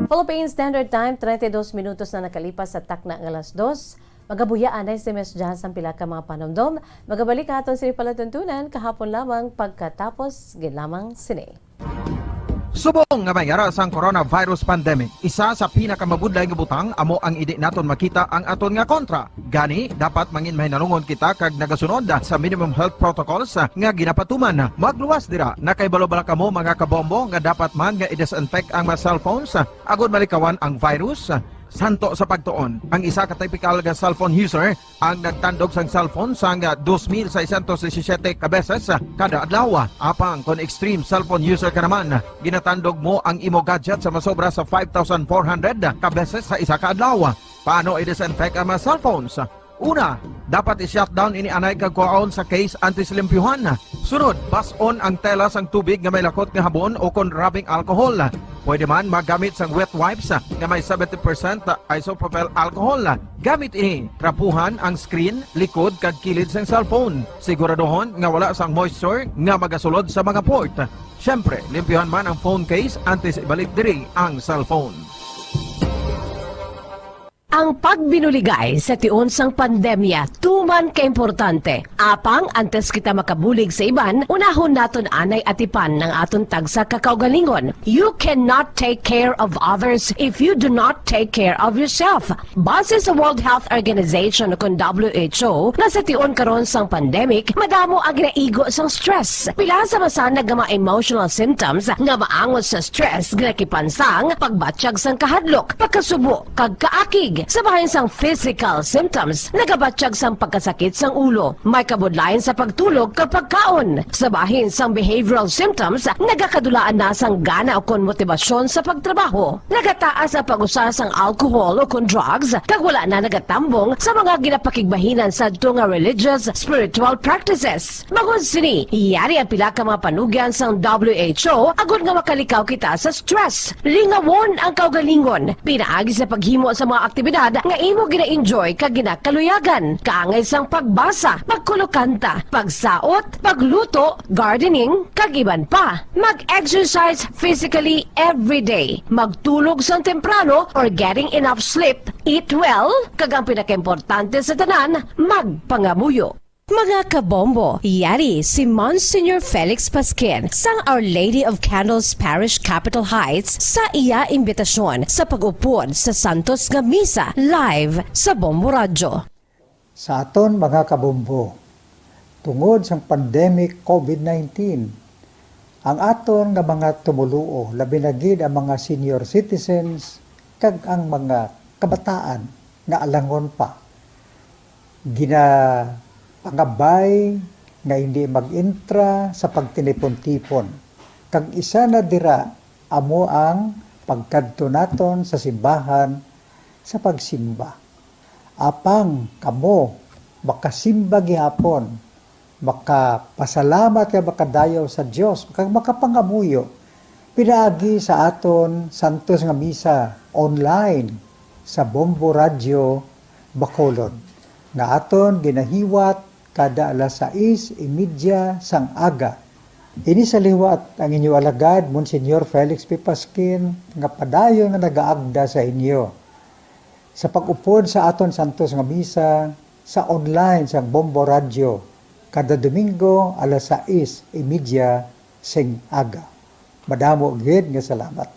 Philippine Standard Time, treinta y dos minutos na nakalipas sa takna nga alas dos. Magabuya anay si Miss Jazz ang pila ka mga panumdom. Magabalik aton sini palatuntunan kahapon lamang pagkatapos gid lamang sini. Subong nga may ara sang coronavirus pandemic, isa sa pinakamabudlay nga butang amo ang indi naton makita ang aton nga kontra. Gani, dapat mangin mahinalungon kita kag nagasunod sa minimum health protocols nga ginapatuman. Magluwas dira, nakahibalo bala kamo, mga kabombo, nga dapat man nga i-disinfect ang mga cellphones agud malikawan ang virus? Santo sa pagtuon, ang isa ka typical nga cellphone user ang nagtandog sang cellphone sang dos mil seiscientos disisiete ka beses kada adlaw. Apang kon extreme cellphone user ka naman, ginatandog mo ang imo gadget sa masobra sa five thousand four hundred ka beses sa isa ka adlaw. Paano i-disinfect ang mga cellphones? Una, dapat i-shutdown ini anay kag kuhaon sa case antes limpyuhan. Sunod, bas-on ang tela sang tubig nga may lakot nga habon o kon rubbing alcohol. Pwede man magamit sang wet wipes nga may seventy percent isopropyl alcohol. Gamit ini, trapuhan ang screen, likod, kag kilid sang cellphone. Siguraduhon nga wala sang moisture nga magasulod sa mga port. Siyempre, limpyuhan man ang phone case antes ibalik diri ang cellphone. Ang pagbinuligay sa tion sang pandemya tuman ka importante. Apang antes kita makabulig sa iban, unahon naton anay atipan ang aton tagsa ka kaugalingon. You cannot take care of others if you do not take care of yourself. Base sa World Health Organization, kon W H O, nga sa tion karon sang pandemic, madamo ang ginaigo sang stress. Pila sa masanag nga mga emotional symptoms nga maangot sa stress, ginakipansang pagbatyag sang kahadlok, pagkasubo, kag kaakig. Sa bahin sang physical symptoms, nagabatyag sang pagkasakit sang ulo, may kabudlayan sa pagtulog kag pagkaon. Sa bahin sang behavioral symptoms, nagakadulaan na sang gana ukon motibasyon sa pagtrabaho. Nagataas ang pag-usa sang alcohol ukon drugs, kag wala na nagatambong sa mga ginapakigbahinan sadto nga religious, spiritual practices. Bangod sini, yari ang pila ka mga panugyan sang W H O agod nga makalikaw kita sa stress. Lingawon ang kaugalingon pinaagi sa paghimo sa mga aktibidad nga imo gina-enjoy kag ginakaluyagan, kaangay sang pagbasa, pagkulokanta, pagsaot, pagluto, gardening, kag iban pa. Mag-exercise physically every day. Magtulog sang temprano or getting enough sleep. Eat well, kag ang pinakaimportante sa tanan, magpangamuyo. Mga kabombo, yari si Monsignor Felix Pasquin sang Our Lady of Candles Parish, Capitol Heights, sa iya imbitasyon sa pag-upod sa santos nga misa live sa Bombo Radyo. Sa aton mga kabombo, tungod sang pandemic covid nineteen, ang aton nga mga tumoluo, labi na gid ang mga senior citizens kag ang mga kabataan nga alangon pa, ginapangabay nga hindi mag-entra sa pagtinipon-tipon. Kag isa na dira amo ang pagkadto naton sa simbahan sa pagsimba. Apang kamo makasimba gihapon, makapasalamat kag makadayaw sa Dios, kag makapangamuyo pinaagi sa aton santos nga misa online sa Bombo Radyo Bacolod, nga aton ginahiwat kada alas sais y media sang aga. Ini sa liwat ang inyo alagad, Monsignor Felix P. Pasquin, nga padayon nga nagaagda sa inyo. Sa pag-upod sa aton santos nga misa sa online sang Bombo Radyo, kada Domingo alas sais y media sing aga. Madamo gid nga salamat.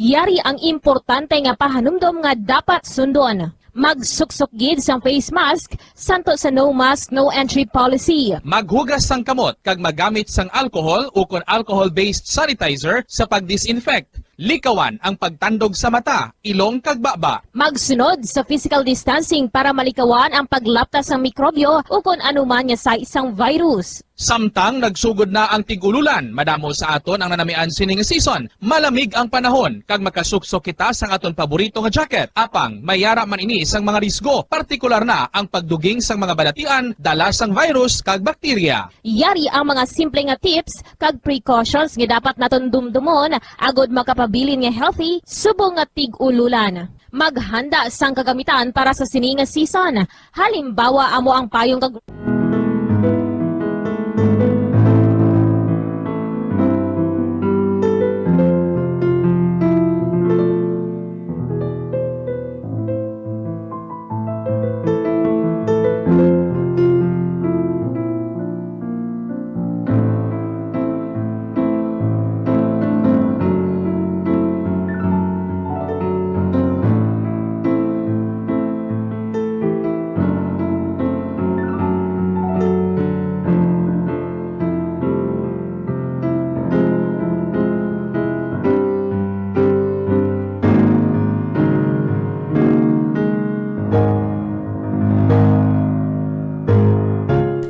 Yari ang importante nga pahanumdom nga dapat sundon. Magsuksok gid sang face mask, santo sa no mask, no entry policy. Maghugas sang kamot kag magamit sang alcohol ukon alcohol-based sanitizer sa pag-disinfect. Likawan ang pagtandog sa mata, ilong, kag baba. Magsunod sa physical distancing para malikawan ang paglapta sang mikrobyo ukon anuman nga sais sang virus. Samtang nagsugod na ang tig-ululan, madamo sa aton ang nanamian sini nga season. Malamig ang panahon, kag makasuksok kita sang aton paborito nga jacket. Apang may ara man ini sang mga risgo, partikular na ang pagduging sang mga balatian dala sang virus kag bakterya. Yari ang mga simple nga tips kag precautions nga dapat naton dumdumon agod makapabilin nga healthy subong nga tig-ululan. Maghanda sang kagamitan para sa sini nga season. Halimbawa, amo ang payong kag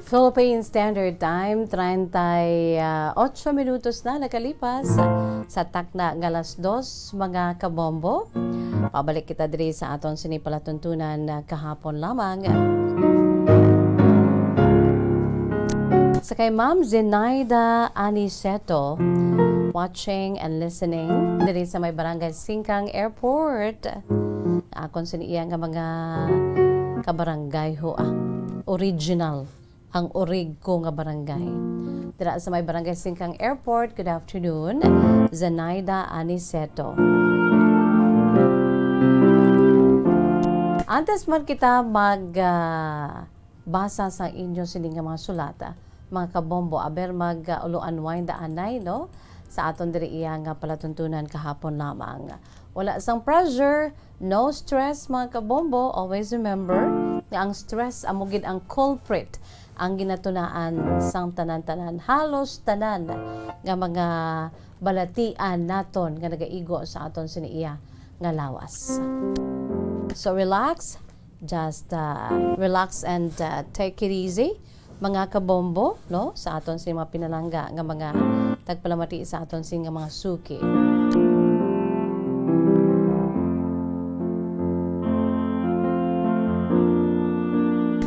Philippine Standard Time, treinta y ocho minutos na nakalipas sa takna nga alas dos, mga kabombo. Pabalik kita diri sa aton sini palatuntunan, ah, kahapon lamang. Sa kay Ma'am Zenaida Aniceto, watching and listening diri sa may Barangay Singkang Airport. Akon sini iya nga mga kabarangay ho, ah, original ang urig ko nga barangay. Dira sa may Barangay Singkang Airport, good afternoon, Zenaida Aniceto. Antes man kita mag, ah, basa sa inyo sini nga mga sulat, ah, mga kabombo, aber mag, ah, ulo unwind anay, no? Sa aton diri iya nga palatuntunan kahapon lamang. Wala sang pressure, no stress, mga kabombo. Always remember nga ang stress amo gid ang culprit, ang ginatunaan sang tanan-tanan, halos tanan nga mga balatian naton nga nagaigo sa aton sini iya nga lawas. So relax, just, uh, relax and, uh, take it easy, mga kabombo, no? Sa aton sini mga pinalangga nga mga tagpalamati sa aton sini nga mga suki.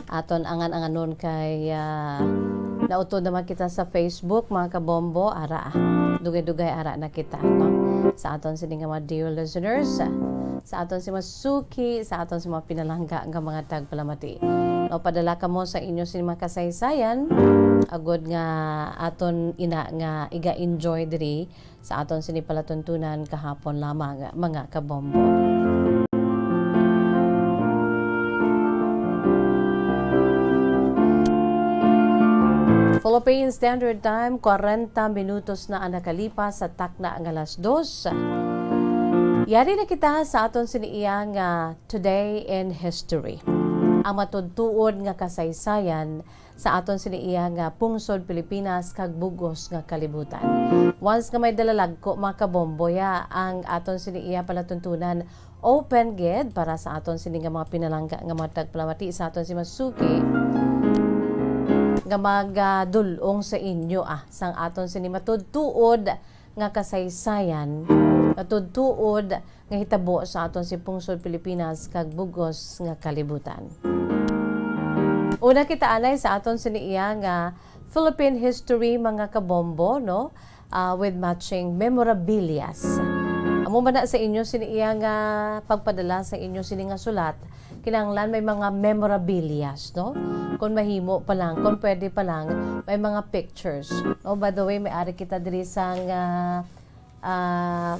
Aton angan-anganon kay, ah, nautod naman kita sa Facebook, mga kabombo, ara, ah. Dugay-dugay ara na kita, no? Sa aton sini nga mga dear listeners, sa aton si mga suki, sa aton si mga pinalangga nga mga tagpalamati. No, padala kamo sa inyo sini mga kasaysayan, agod nga aton ina nga iga-enjoy diri sa aton sini palatuntunan kahapon lamang, mga kabombo. Philippine Standard Time, kwarenta minutos na ang nakalipas sa takna nga alas dos. Yari na kita sa aton sini iya nga Today in History. Ang matudtuod nga kasaysayan sa aton sini iya nga pungsod Pilipinas kag bug-os nga kalibutan. Once nga may dala lagko, mga kabombo, ya ang aton sini iya palatuntunan, open gid para sa aton sini nga mga pinalangga nga mga tagpalamati, sa aton si mga suki nga magadul-ong sa inyo, ah, sang aton sini matudtuod nga kasaysayan, matuod-tuod nga hitabo sa aton si pungsod Pilipinas kag bug-os nga kalibutan. Una kita anay sa aton sini iya nga Philippine history, mga kabombo, no? Ah, with matching memorabilias. Amo man na sa inyo sini iya nga pagpadala sa inyo sini nga sulat, kinahanglan may mga memorabilias, no? Kung mahimo pa lang, kung pwede pa lang, may mga pictures. No, by the way, may ari kita diri sang, ah, ah,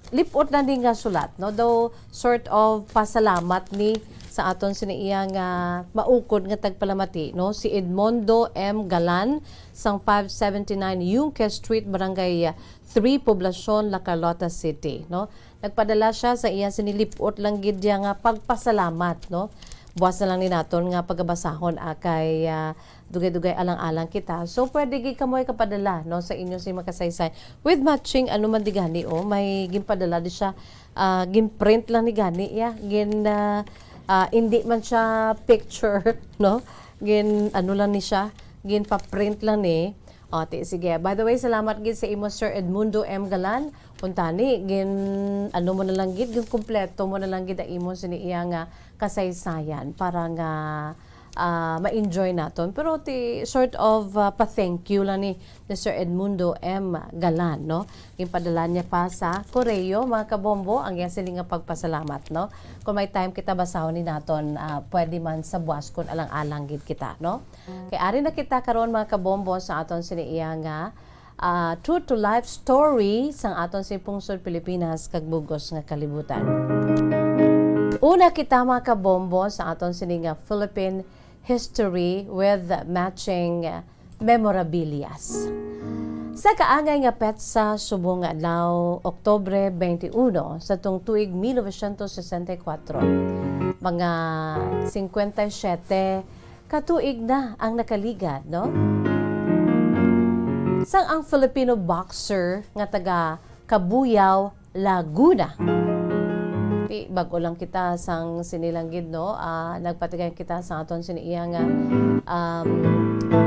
lip-ot na ni nga sulat, no? Though sort of pasalamat ni sa aton sini iya nga maukod nga tagpalamati, no? Si Edmundo M Galan sang five seventy-nine Yunque Street, Barangay three, Poblacion, La Carlota City, no? Nagpadala siya sa iya sini lip-ot lang gid niya nga pagpasalamat, no? Buwas na lang ni naton nga pagabasahon, ah, kay, ah, dugay-dugay alang-alang kita. So, pwede gid kamo ikapadala, no, sa inyo si makasaysay. With matching, ano man di gani, oh, may ginpadala di siya, ah, ginprint lang ni gani, ya. Gin, ah, ah, hindi man siya picture, no? Gin, ano lang ni siya, ginpa-print lang ni. O, ti, sige. By the way, salamat gid sa imo, Sir Edmundo M Galan. Untani, gin, ano mo na lang gid, gin kumpleto mo na lang gid ang imo sini iya nga kasaysayan para nga, ah, ma-enjoy naton. Pero ti, sort of, ah, pa-thank you lang ni, ni Sir Edmundo M Galan, no? Ginpadala niya pa sa koreo, mga kabombo, ang iya sini nga pagpasalamat, no? Kung may time kita, basahon ni naton, ah, pwede man sa buwas kung alang-alang gid kita, no? Kay ari na kita karon, mga kabombo, sa aton sini iya nga, ah, true to life story sang aton si pungsod Pilipinas kag bug-os nga kalibutan. Una kita, mga kabombo, sa aton sini nga Philippine history with matching memorabilias. Sa kaangay nga petsa subong nga adlaw, Oktubre twenty-one sa tung tuig mil novecientos sesenta y kuwatro, mga singkwenta y siyete ka tuig na ang nakaligad, no? Sang ang Filipino boxer nga taga Cabuyao, Laguna. Ti, bag-o lang kita sang sini lang gid, no? Ah, nagpatigay kita sa aton sini iya nga, um,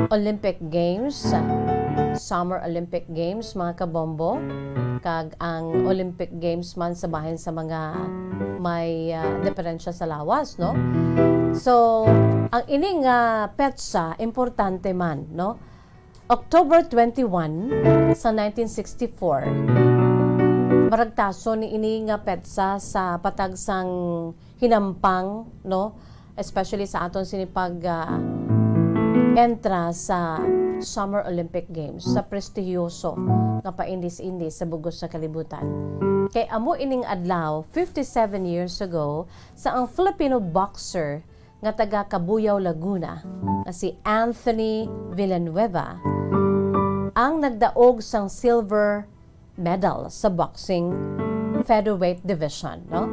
Olympic Games, Summer Olympic Games, mga kabombo. Kag ang Olympic Games man sa bahin sa mga may, ah, diferensya sa lawas, no? So, ang ini nga petsa importante man, no? October twenty-one sa nineteen sixty-four, maragtaso ni ini nga petsa sa patag sang hinampang, no? Especially sa aton sini pag, ah, entra sa Summer Olympic Games, sa prestihiyoso nga paindis-indis sa bug-os nga kalibutan. Kay amo ining adlaw, fifty-seven years ago, sa ang Filipino boxer nga taga Cabuyao, Laguna, nga si Anthony Villanueva, ang nagdaog sang silver medal sa boxing featherweight division, no?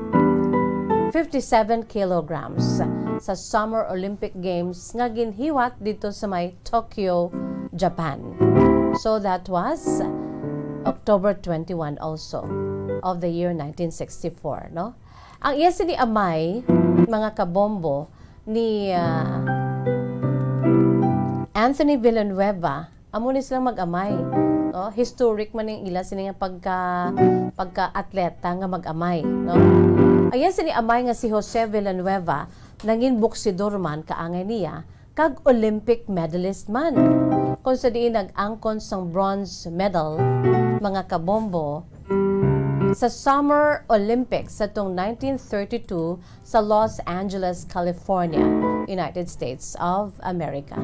Fifty-seven kilograms sa Summer Olympic Games nga ginhiwat dito sa may Tokyo, Japan. So that was October twenty-one also of the year nineteen sixty-four, no? Ang iya sini amay, mga kabombo, ni, ah, Anthony Villanueva, amo ni silang mag-amay, no? Historic man ning ila sini nga pagka, pagka-atleta nga mag-amay, no? Ang iya sini amay nga si Jose Villanueva, nangin boksidor man kaangay niya, kag Olympic medalist man, kon sa diin nag-angkon sang bronze medal, mga kabombo, sa Summer Olympics sa tong nineteen thirty-two sa Los Angeles, California, United States of America.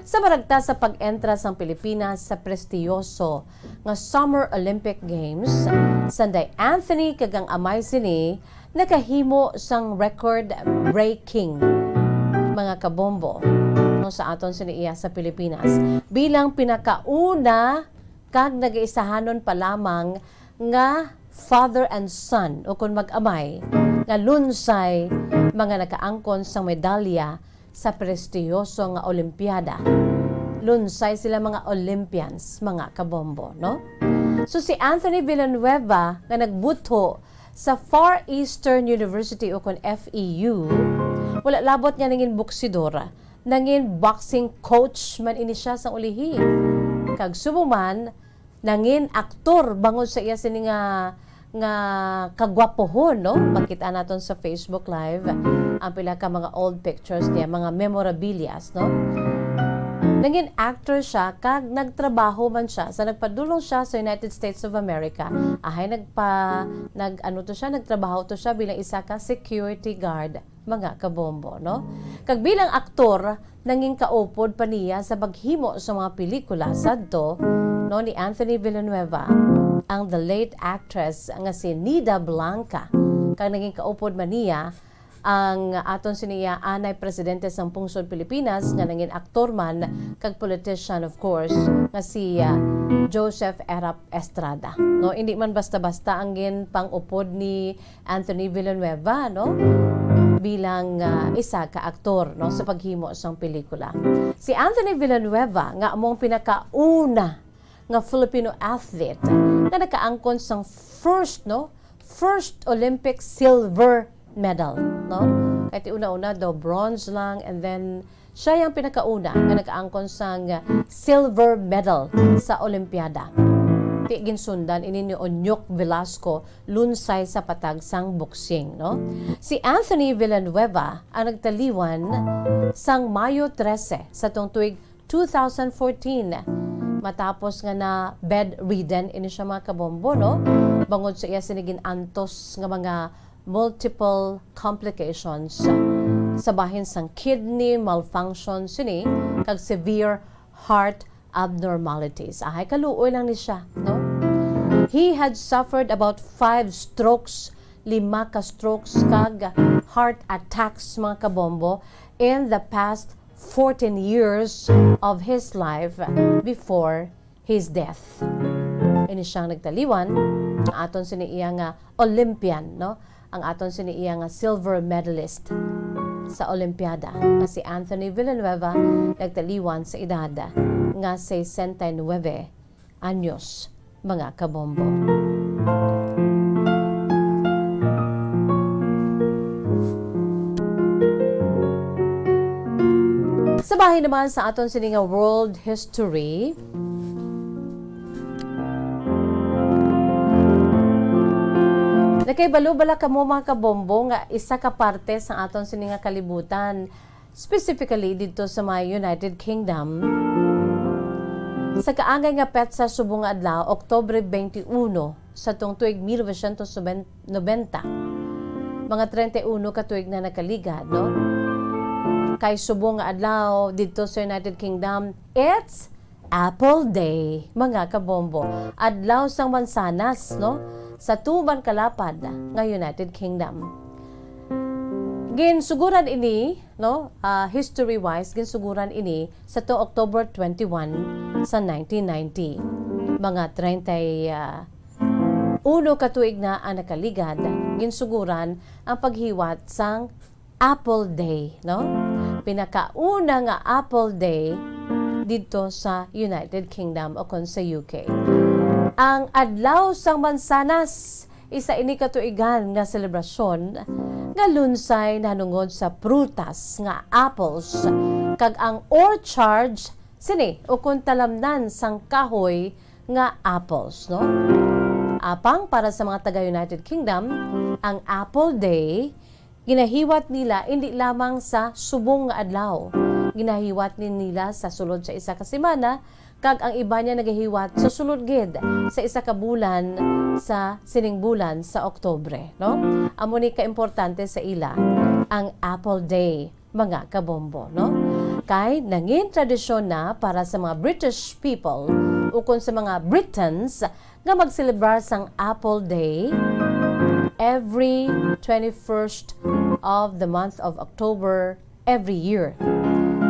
Sa maragta sa pag-entra sang Pilipinas sa prestiyoso nga Summer Olympic Games, sanday Anthony kag ang amay sini nakahimo sang record-breaking, mga kabombo, no, sa aton sini iya sa Pilipinas, bilang pinakauna kag nagaisahanon pa lamang nga father and son, o kon mag-amay, nga lunsay mga nakaangkon sang medalya sa prestiyoso nga Olimpiada. Lunsay sila mga Olympians, mga kabombo, no? So, si Anthony Villanueva nga nagbutho sa Far Eastern University, o kon F E U, wala labot nga nangin boksidor, nangin boxing coach man ini siya sang ulihi. Kag subong man, Nangin aktor bangod sa iya sini nga, nga kagwapohon, no? Makita naton sa Facebook Live ang pila ka mga old pictures niya, mga memorabilias, no? Nangin actor siya kag nagtrabaho man siya sa, nagpadulong siya sa United States of America. Ahay, nagpa-, nag-, ano to siya, nagtrabaho to siya bilang isa ka security guard, mga kabombo, no? Kag bilang aktor, nangin kaupod pa niya sa paghimo sa mga pelikula sadto, no, ni Anthony Villanueva, ang the late actress nga si Nida Blanca. Kag nangin kaupod man niya ang aton sini iya anay presidente sang pungsod Pilipinas nga nangin aktor man kag politician, of course, nga si, ah, Joseph Erap Estrada. No, hindi man basta-basta ang ginpang-upod ni Anthony Villanueva, no, bilang, ah, isa ka aktor, no, sa paghimo sang pelikula. Si Anthony Villanueva nga amo ang pinakauna nga Filipino athlete nga nakaangkon sang first, no, first Olympic silver medal, no? Kay ti una-una daw bronze lang, and then siya ang pinakauna nga nakaangkon sang silver medal sa Olimpiada. Ti ginsundan ini ni Onyok Velasco Lunsay sa patag sang boxing, no? Si Anthony Villanueva ang nagtaliwan sang Mayo trese sa tuong tuig two thousand fourteen, matapos nga na bedridden ini siya, mga kabombo, no? Bangod sa iya sini gin-antos nga mga multiple complications sa bahin sang kidney malfunction sini kag severe heart abnormalities. Ahay, kaluoy lang ni siya, no? He had suffered about five strokes, lima ka strokes kag heart attacks, mga kabombo, in the past fourteen years of his life before his death. Ini siyang nagtaliwan, ang aton sini iya nga Olympian, no? Ang aton sini iya nga silver medalist sa Olimpiada, nga si Anthony Villanueva, nagtaliwan sa edad nga sesenta y nuebe anyos, mga kabombo. Sa bahin naman sa aton sini nga world history, nakahibalo bala kamo, mga kabombo, nga isa ka parte sa aton sini nga kalibutan, specifically didto sa may United Kingdom, sa kaangay nga petsa subong nga adlaw, Oktubre twenty-one, sa tuong tuig mil novecientos noventa, mga treinta y uno ka tuig na nakaligad, no? Kay subong nga adlaw didto sa United Kingdom, it's Apple Day, mga kabombo. Adlaw sang mansanas, no? Sa tuban kalapad nga United Kingdom. Ginsuguran ini, no? Ah, history-wise, ginsuguran ini sa tuong October twenty-one sa nineteen ninety. Mga treinta y uno ka tuig na ang nakaligad, ginsuguran ang paghiwat sang Apple Day, no? Pinakauna nga Apple Day didto sa United Kingdom o kon sa U K. Ang Adlaw sang Mansanas, isa ini ka tuigan nga selebrasyon nga lunsay nahanungod sa prutas nga apples kag ang orchard sini ukon talamnan sang kahoy nga apples, no? Apang para sa mga taga United Kingdom, ang Apple Day ginahiwat nila indi lamang sa subong nga adlaw. Ginahiwat ni nila sa sulod sa isa ka semana, kag ang iba niya nagahiwat sa sulod gid sa isa ka bulan sa sining bulan sa Oktubre, no? Amo ni kaimportante sa ila ang Apple Day, mga kabombo, no? Kay nangin tradisyon na para sa mga British people ukon sa mga Britons nga magselebrar sang Apple Day every twenty-first of the month of October every year.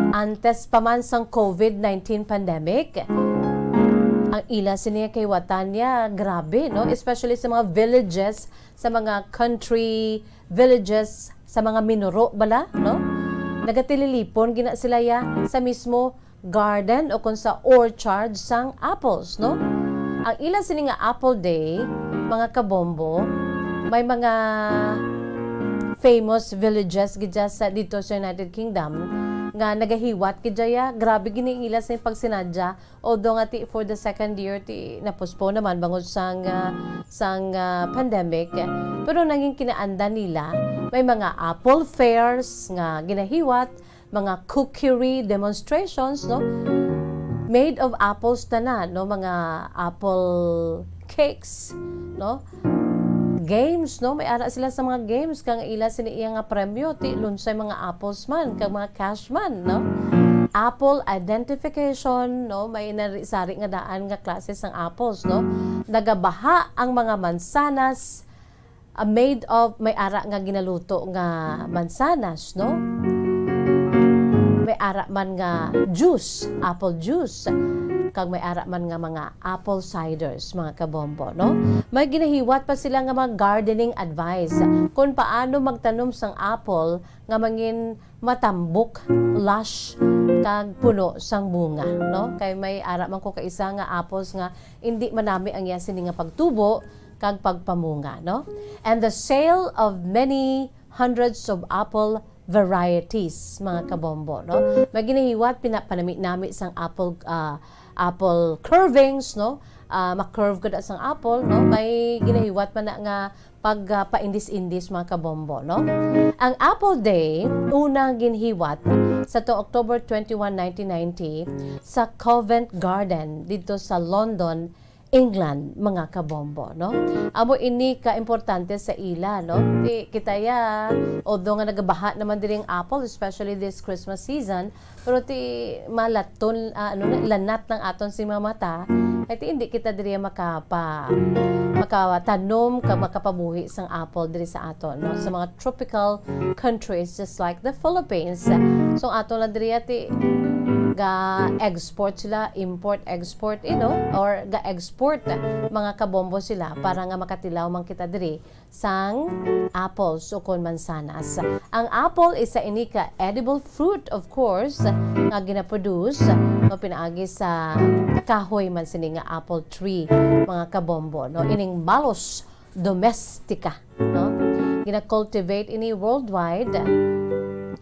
Antes pa man sang covid nineteen pandemic, ang ila sini kahiwatan niya grabe, no? Especially sa mga villages, sa mga country villages, sa mga minuro bala, no? Nagatililipon gina sila ya sa mismo garden o kon sa orchard sang apples, no? Ang ila sini nga Apple Day, mga kabombo, may mga famous villages gid dya sa, dito sa United Kingdom nga nagahiwat gid dya, grabe gid ni ila sa pagsinadya, although nga ti for the second year ti na-postpone naman bangod sang, ah, sang, ah, pandemic, pero nangin kinaandan nila, may mga apple fairs nga ginahiwat, mga cookery demonstrations, no? Made of apples tanan, no? Mga apple cakes, no? Games, no? May ara sila sa mga games, kang ila sini iya nga premyo, ti lunsay mga apples man, kag mga cash man, no? Apple identification, no? May nari-sari nga daan nga klase sang apples, no? Nagabaha ang mga mansanas, ah, made of, may ara nga ginaluto nga mansanas, no? May ara man nga juice, apple juice, kag may ara man nga mga apple ciders, mga kabombo, no? May ginahiwat pa sila nga mga gardening advice kung paano magtanom sang apple nga mangin matambok, lush, kag puno sang bunga, no? Kay may ara man ko kaisa nga apples nga indi manami ang iya sini nga pagtubo kag pagpamunga, no? And the sale of many hundreds of apple varieties, mga kabombo, no? May ginahiwat pina-, panami-nami sang apple, ah, apple curvings, no? Ah, ma-curve gud sang apple, no? May ginahiwat man na nga pag, ah, paindis-indis, mga kabombo, no? Ang Apple Day, una ginhiwat sa to October twenty-one, nineteen ninety, sa Covent Garden dito sa London, England, mga kabombo, no? Amo ini ka importante sa ila, no? Ti, kita ya, although nga nagabaha naman diri ang apple, especially this Christmas season, pero ti malaton, ah, ano na, lanat lang aton si mga mata, kay ti hindi kita diri makapa-, makatanom ka, makapabuhi sang apple diri sa aton, no? Sa mga tropical countries just like the Philippines. So, ato lang diri ti ga-export sila, import, export, you know, or ga-export, mga kabombo sila para nga makatilaw man kita diri sang apples ukon mansanas. Ang apple isa ini ka edible fruit, of course, nga ginaproduce no pinaagi sa kahoy man sini nga apple tree, mga kabombo, no? Ining Malus domestica, no? Gina-cultivate ini worldwide,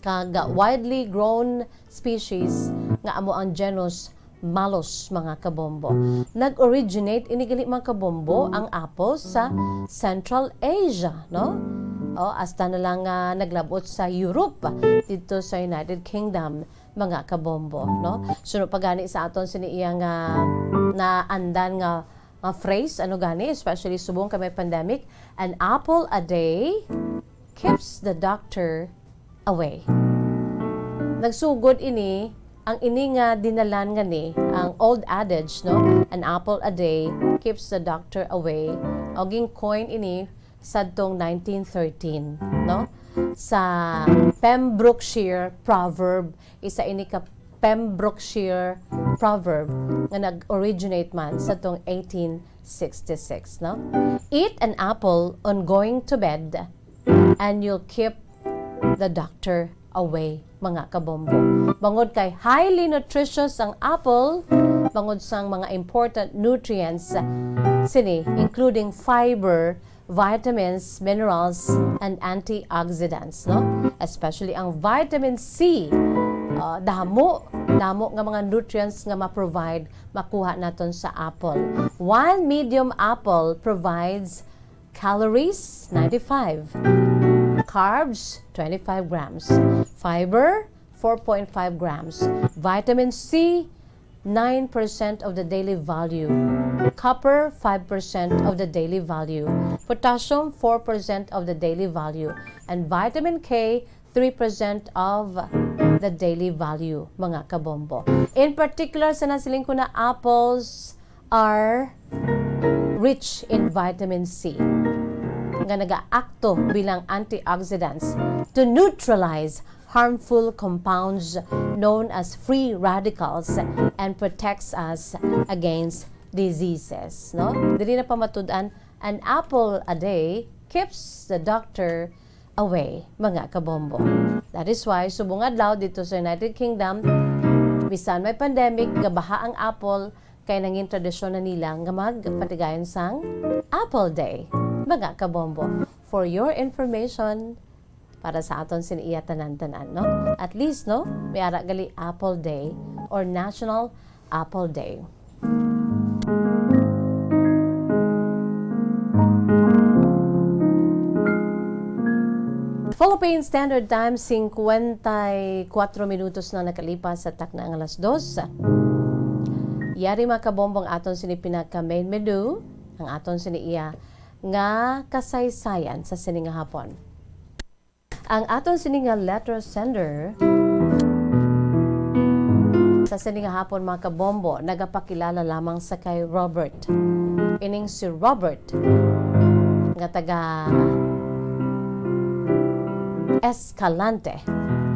kag widely grown species nga amo ang genus Malus, mga kabombo. Nag-originate ini gali, mga kabombo, ang apple sa Central Asia, no? O, hasta na lang nga naglabot sa Europe, dito sa United Kingdom, mga kabombo, no? Suno pa gani sa aton sini iya nga naandan nga, nga phrase, ano gani, especially subong kay may pandemic, "An apple a day keeps the doctor away." Nagsugod ini, ang ini nga dinalan nga ni, ang old adage, no? "An apple a day keeps the doctor away." O, gin-coin ini sadtong nineteen thirteen, no? Sa Pembrokeshire proverb, isa ini ka Pembrokeshire proverb nga nag-originate man sadtong eighteen sixty-six, no? "Eat an apple on going to bed, and you'll keep the doctor away," mga kabombo. Bangod kay highly nutritious ang apple, bangod sang mga important nutrients sini, including fiber, vitamins, minerals, and antioxidants, no? Especially ang vitamin C. Ah, damo, damo nga mga nutrients nga ma-provide, makuha naton sa apple. One medium apple provides calories, ninety-five, carbs, twenty-five grams, fiber, four point five grams, vitamin C, nine percent of the daily value, copper, five percent of the daily value, potassium, four percent of the daily value, and vitamin K, three percent of the daily value, mga kabombo. In particular, sa nasiling ko na apples are rich in vitamin C, nga nagaakto bilang antioxidants to neutralize harmful compounds known as free radicals and protects us against diseases, no? Diri na pamatud-an, "An apple a day keeps the doctor away," mga kabombo. That is why, subong adlaw dito sa United Kingdom, bisan may pandemic, gabaha ang apple, kay nangin tradisyon na nila nga magpatigayon sang Apple Day, mga kabombo. For your information, para sa aton sini iya tanan-tanan, no? At least, no, may ara gali Apple Day or National Apple Day. Philippine Standard Time, singkwenta y kuwatro minutos na nakalipas sa takna nga alas dos. Yari, mga kabombo, ang aton sini pinaka main menu, ang aton sini iya nga kasaysayan sa sini nga hapon. Ang aton sini nga letter sender sa sini nga hapon, mga kabombo, nagapakilala lamang sa kay Robert. Ining si Robert nga taga Escalante,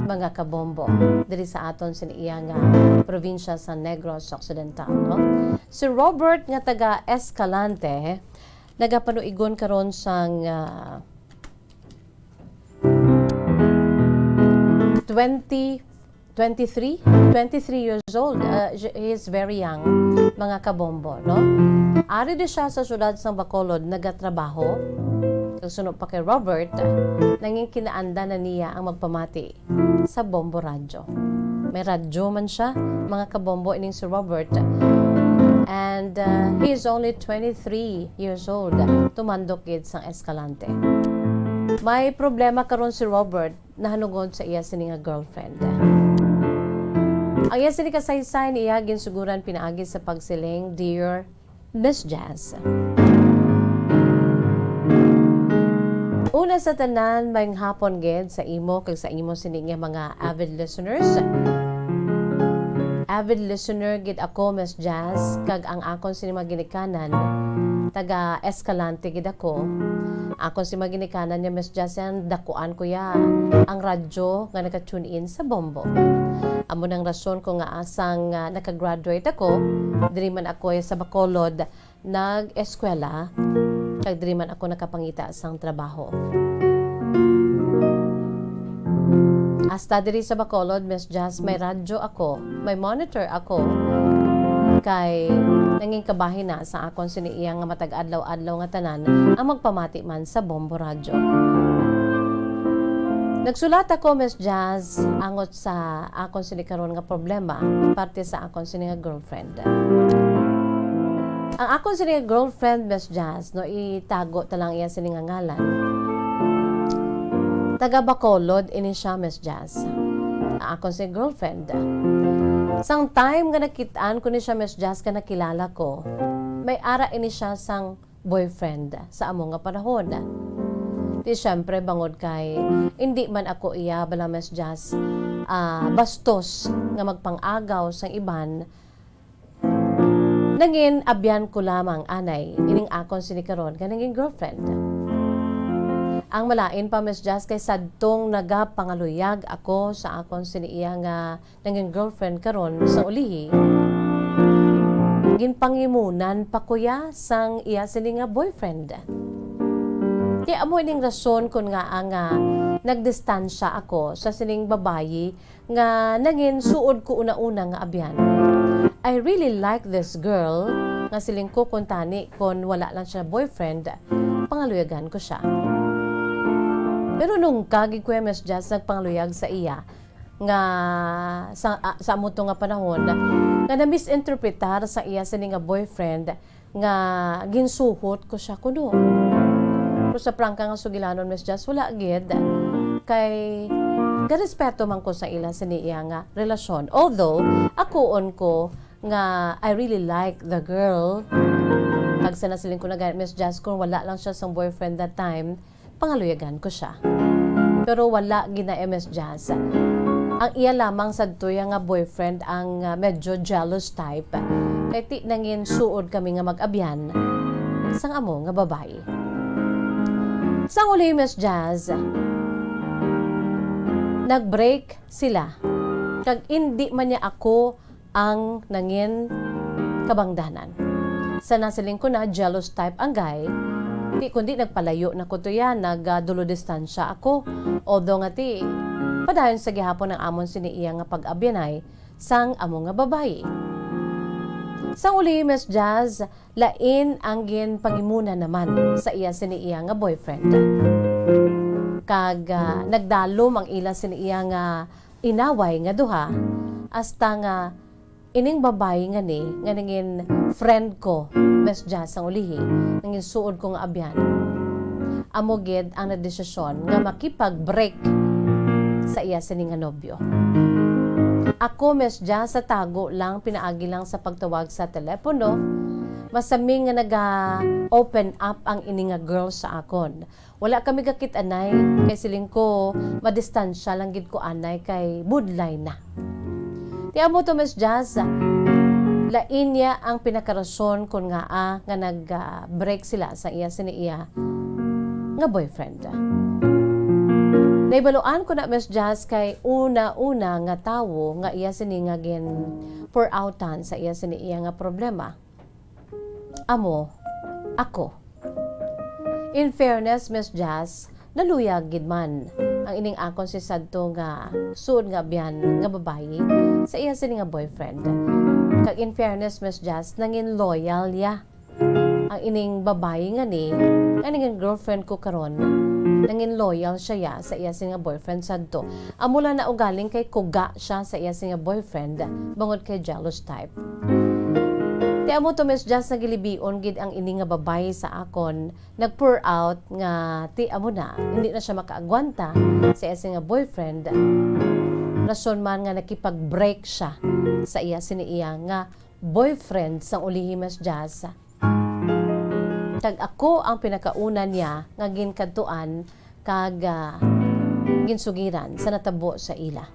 mga kabombo, diri sa aton sini iya nga probinsya sa Negros Occidental, no? Si Robert nga taga Escalante nagapanuigon karon sang, ah, twenty, twenty-three, twenty-three years old. Uh, he is very young, mga kabombo, no? Ari di siya sa siyudad sang Bacolod nagatrabaho. Kag suno pa kay Robert, nangin kinaanda na niya ang magpamati sa Bombo Radyo. May radyo man siya, mga kabombo, ining si Robert. And, uh, he is only twenty-three years old. Tumandok gid sang Escalante. May problema karon si Robert nahanungod sa iya sini nga girlfriend. Ang iya sini kasaysayan iya ginsuguran pinaagi sa pagsiling, "Dear Miss Jazz." Una sa tanan, maayong hapon gid sa imo kag sa imo sini nga mga avid listeners. Avid listener gid ako, Miss Jazz, kag ang akon sini mga ginikanan, taga Escalante gid ako. Akon sini mga ginikanan nga Miss Jazz, yan, dakuan ko ya ang radyo nga naka-tune in sa Bombo. Amo nang rason ko nga asang, ah, naka-graduate ako, diri man ako sa Bacolod nag-eskwela, kag diri man ako nakapangita sang trabaho. Hasta diri sa Bacolod, Miss Jazz, may radyo ako, may monitor ako, kay nangin kabahin na sa akon sini iya nga matag adlaw-adlaw nga tanan ang magpamati man sa Bombo Radyo. Nagsulat ako, Miss Jazz, angot sa akon sini karon nga problema, parte sa akon sini nga girlfriend. Ang akon sini nga girlfriend, Miss Jazz, no, itago ta lang iya sini nga ngalan. Taga Bacolod ini siya, Miss Jazz. Ang akon sini girlfriend. Sang time nga nakit-an ko ni siya, Miss Jazz, nga nakilala ko, may ara ini siya sang boyfriend sa amo nga panahon. Di siyempre, bangod kay indi man ako iya, bala, Miss Jazz, ah, bastos nga magpang-agaw sang iban, nangin abyan ko lamang anay ining akon sini karon nga nangin girlfriend. Ang malain pa, Miss Jazz, kay sadtong nagapangaluyag ako sa akon sini iya nga nangin girlfriend karon sa ulihi, ginpangimunan pa ko ya sang iya sini nga boyfriend. Kay amo ining rason kon ngaa nga nagdistansya ako sa sining babayi nga nangin suod ko una-una nga abyan. I really like this girl, nga siling ko, kuntani kon wala lang siya boyfriend, pangaluyagan ko siya. Pero nung kagi, Kuya Miss Jazz, nagpangaluyag sa iya, nga sa, ah, sa amo to nga panahon, nga na-misinterpretar sa iya sini nga boyfriend nga ginsuhot ko siya kuno. Pero sa prangka nga sugilanon, Miss Jazz, wala gid. Kay garespeto man ko sa ila sini iya nga relasyon. Although, akuon ko nga I really like the girl. Kag sa nasiling ko na gani, Miss Jazz, kung wala lang siya sang boyfriend that time, pangaluyagan ko siya. Pero wala gid na, Miss Jazz. Ang iya lamang sadto ya nga boyfriend ang, ah, medyo jealous type. Kay ti nangin suod kami nga mag-abyan sang amo nga babayi. Sang uli, Miss Jazz, nag-break sila. Kag indi man niya ako ang nangin kabangdanan. Sa nasiling ko na, jealous type ang guy, ti kundi nagpalayo na ko to iya, nag, ah, dulo distansya ako. Although nga ti, padayon sa gihapon ang amon sini iya nga pag-abyanay sang amo nga babayi. Sang uli, Miss Jazz, lain ang ginpangimunan naman sa iya sini iya nga boyfriend. Kag, ah, nagdalom ang ila sini iya nga inaway nga duha, hasta nga ining babayi nga ni, nga nangin friend ko, Miss Jazz, ang ulihi, nangin suod ko nga abyan, amo gid ang nagdesisyon nga makipag-break sa iya sini nga nobyo. Ako, Miss Jazz, sa tago lang, pinaagi lang sa pagtawag sa telepono, masaming nga naga-open up ang ini nga girl sa akon. Wala kami gakit-anay, kay siling ko, madistansya lang gid ko anay kay budlay na. Ti amo to, Miss Jazz, lain niya ang pinakarason kon ngaa nga nag-break sila sa iya sini iya nga boyfriend. Nahibaluan ko na, Miss Jazz, kay una-una nga tawo nga iya sini nga gin-pour-outan sa iya sini iya nga problema, amo ako. In fairness, Miss Jazz, naluyag gid man ang ining akon si sadto nga suod nga abyan nga babayi sa iya sini nga boyfriend. Kag in fairness, Miss Jazz, nangin loyal ya ang ining babayi nga ni, nga nangin girlfriend ko karon. Nangin loyal siya ya sa iya sini nga boyfriend sadto. Amo lang na ugaling kay kuga siya sa iya sini nga boyfriend, bangod kay jealous type. Ti amo to, Miss Jazz, nagilibion gid ang ini nga babayi sa akon, nag-pour out nga ti amo na, hindi na siya makaagwanta sa iya sini nga boyfriend. Rason man nga nakipag-break siya sa iya sini iya nga boyfriend sang ulihi, Miss Jazz. Kag ako ang pinakauna niya nga ginkadtuan kag, ah, ginsugiran sa natabo sa ila.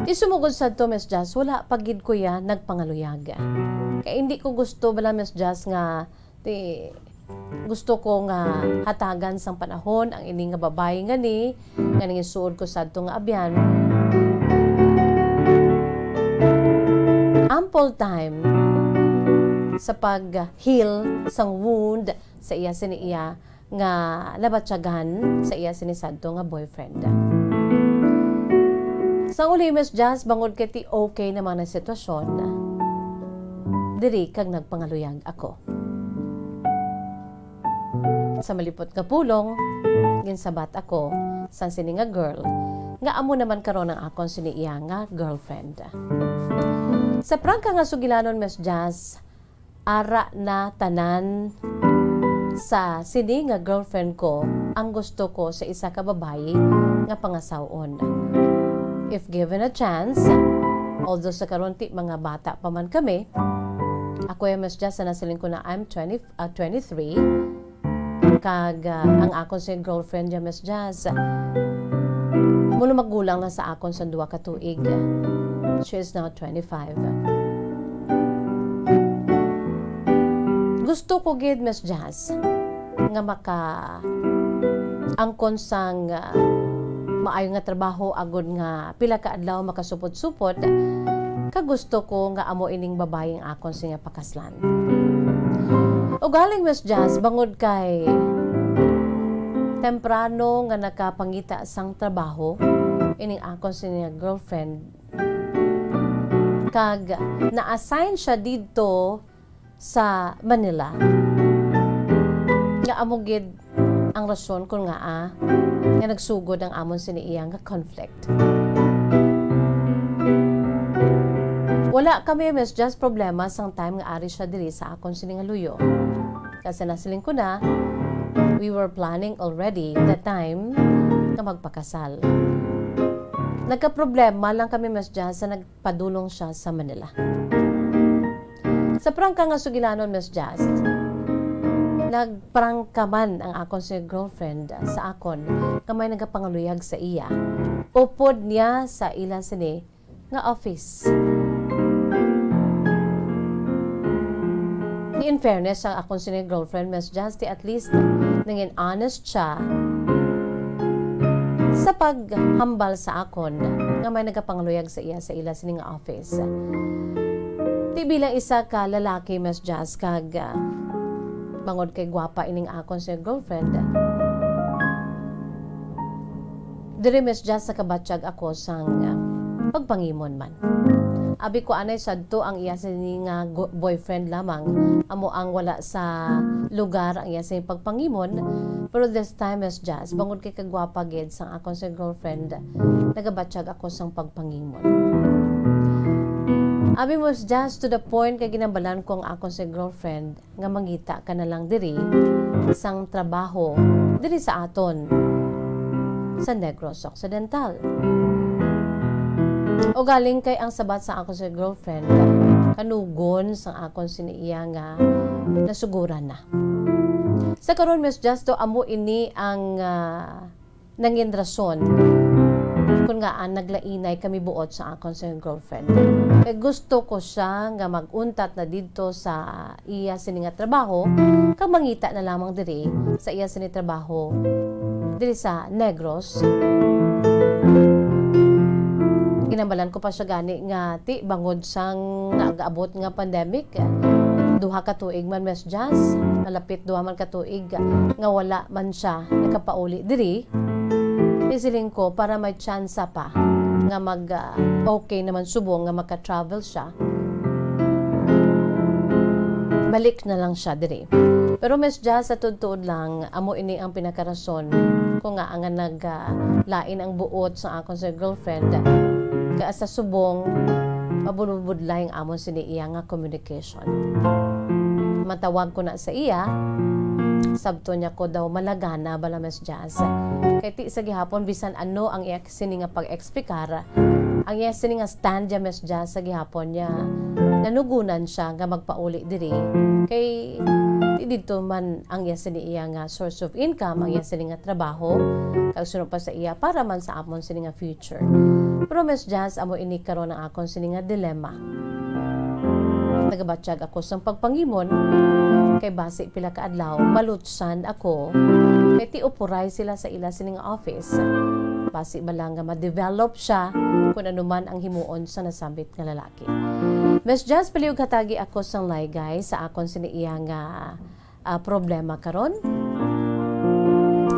Ti sumugod sadto, Miss Jazz, wala pa gid ko ya nagpangaluyag. Kay hindi ko gusto bala, Miss Jazz, nga ti gusto ko nga hatagan sang panahon ang ini nga babayi nga ni, nga nangisuod ko sadto nga abyan. Ample time sa pag-heal sang wound sa iya sini iya nga nabatyagan sa iya sini sadto nga boyfriend. Sang uli, Miss Jazz, bangod kay ti okay naman ang sitwasyon, diri kag nagpangaluyag ako. Sa malipot nga pulong, ginsabat ako sang sini nga girl nga amo naman karon ang akon sini iya nga girlfriend. Sa prangka nga sugilanon, Miss Jazz, ara na tanan sa sini nga girlfriend ko ang gusto ko sa isa ka babayi nga pangasaw-on. If given a chance, although sa karon ti mga bata pa man kami, ako ya, Miss Jazz, nasiling ko na I'm twenty, ah, twenty-three, kag, ah, ang akon si girlfriend ya, Miss Jazz, mulo magulang na sa akon sa duha ka tuig. She is now twenty-five. Gusto ko gid, Miss Jazz, nga maka-angkon sang, ah, maayo nga trabaho agod nga pila ka adlaw makasupot-supot, kag gusto ko nga amo ining babayi ang akon sini nga pakaslan. Ugaling, Miss Jazz, bangod kay temprano nga nakapangita sang trabaho ining akon sini nga girlfriend, kag na-assign siya didto sa Manila, nga amo gid ang rason kon ngaa nga nagsugod ang amon sini iya nga conflict. Wala kami, Miss Jazz, problema sang time nga ari siya diri sa akon sini nga luyo. Kasi nasiling ko na, we were planning already the time nga magpakasal. Nagkaproblema lang kami, Miss Jazz, sa nagpadulong siya sa Manila. Sa prangka nga sugilanon, Miss Jazz, nagprangka man ang akon si girlfriend sa akon nga may nagapangaluyag sa iya upod niya sa ila sini nga office. Di, in fairness, ang akon sini girlfriend, Miss Jazz, ti at least nangin honest siya sa paghambal sa akon nga may nagapangaluyag sa iya sa ila sini nga office. Ti bilang isa ka lalaki, Miss Jazz, kag, ah, bangod kay gwapa ining akon sini girlfriend, diri, Miss Jazz, nakabatyag ako sang, ah, pagpangimon man. Abi ko anay sadto ang iya sini nga go-, boyfriend lamang. Amo ang wala sa lugar ang iya sini pagpangimon. Pero this time, Miss Jazz, bangod kay kagwapa gid sang akon si girlfriend, nagabatyag ako sang pagpangimon. Abi, Miss Jazz, to the point kay ginambalan ko ang akon si girlfriend nga mangita ka na lang diri sang trabaho diri sa aton sa Negros Occidental. O galing kay ang sabat sa akon sa girlfriend, kanugon sang akon sini iya nga nasuguran na. Sa karon, Miss Justo, amo ini ang, ah, nangin rason kung ngaan naglainay kami buot sa akon sa girlfriend. Kay gusto ko siya nga mag-untat na didto sa iya sini nga trabaho, kag mangita na lamang diri sa iya sini trabaho diri sa Negros. Ginambalan ko pa siya gani nga ti bangod sang nagaabot nga pandemic, duha ka tuig man, Miss Jazz, malapit duha man ka tuig nga wala man siya nakapauli diri. Isiling ko para may tsansa pa nga mag, ah, okay naman subong nga maka-travel siya. Balik na lang siya diri. Pero, Miss Jazz, sa tuod-tuod lang, amo ini ang pinakarason kung nga nga nag, ah, lain ang buot sa akon sa girlfriend. Kaya sa subong, mabudbudlay ang amon sini iya nga communication. Matawag ko na sa iya, sabto niya ko daw malagana bala, Miss Jazz. Kay ti sa gihapon, bisan ano ang iya sini nga pag-explicar, ang iya sini nga stand niya, Miss Jazz, sa gihapon niya, nanugunan siya nga magpauli diri. Kay ti didto man ang iya sini iya nga source of income, ang iya sini nga trabaho, kag suno pa sa iya, para man sa amon sini nga future. Pero, Miss Jazz, amo ini karon ang akon sini nga dilemma. Nagabatyag ako sang pagpangimon, kay basi pila ka adlaw, malutsan ako, kay ti upuray sila sa ila sini nga office. Basi bala nga ma-develop siya kung ano man ang himuon sa nasambit nga lalaki. Miss Jazz, palihog hatagi ako sang laygay sa akon sini iya nga, ah, problema karon.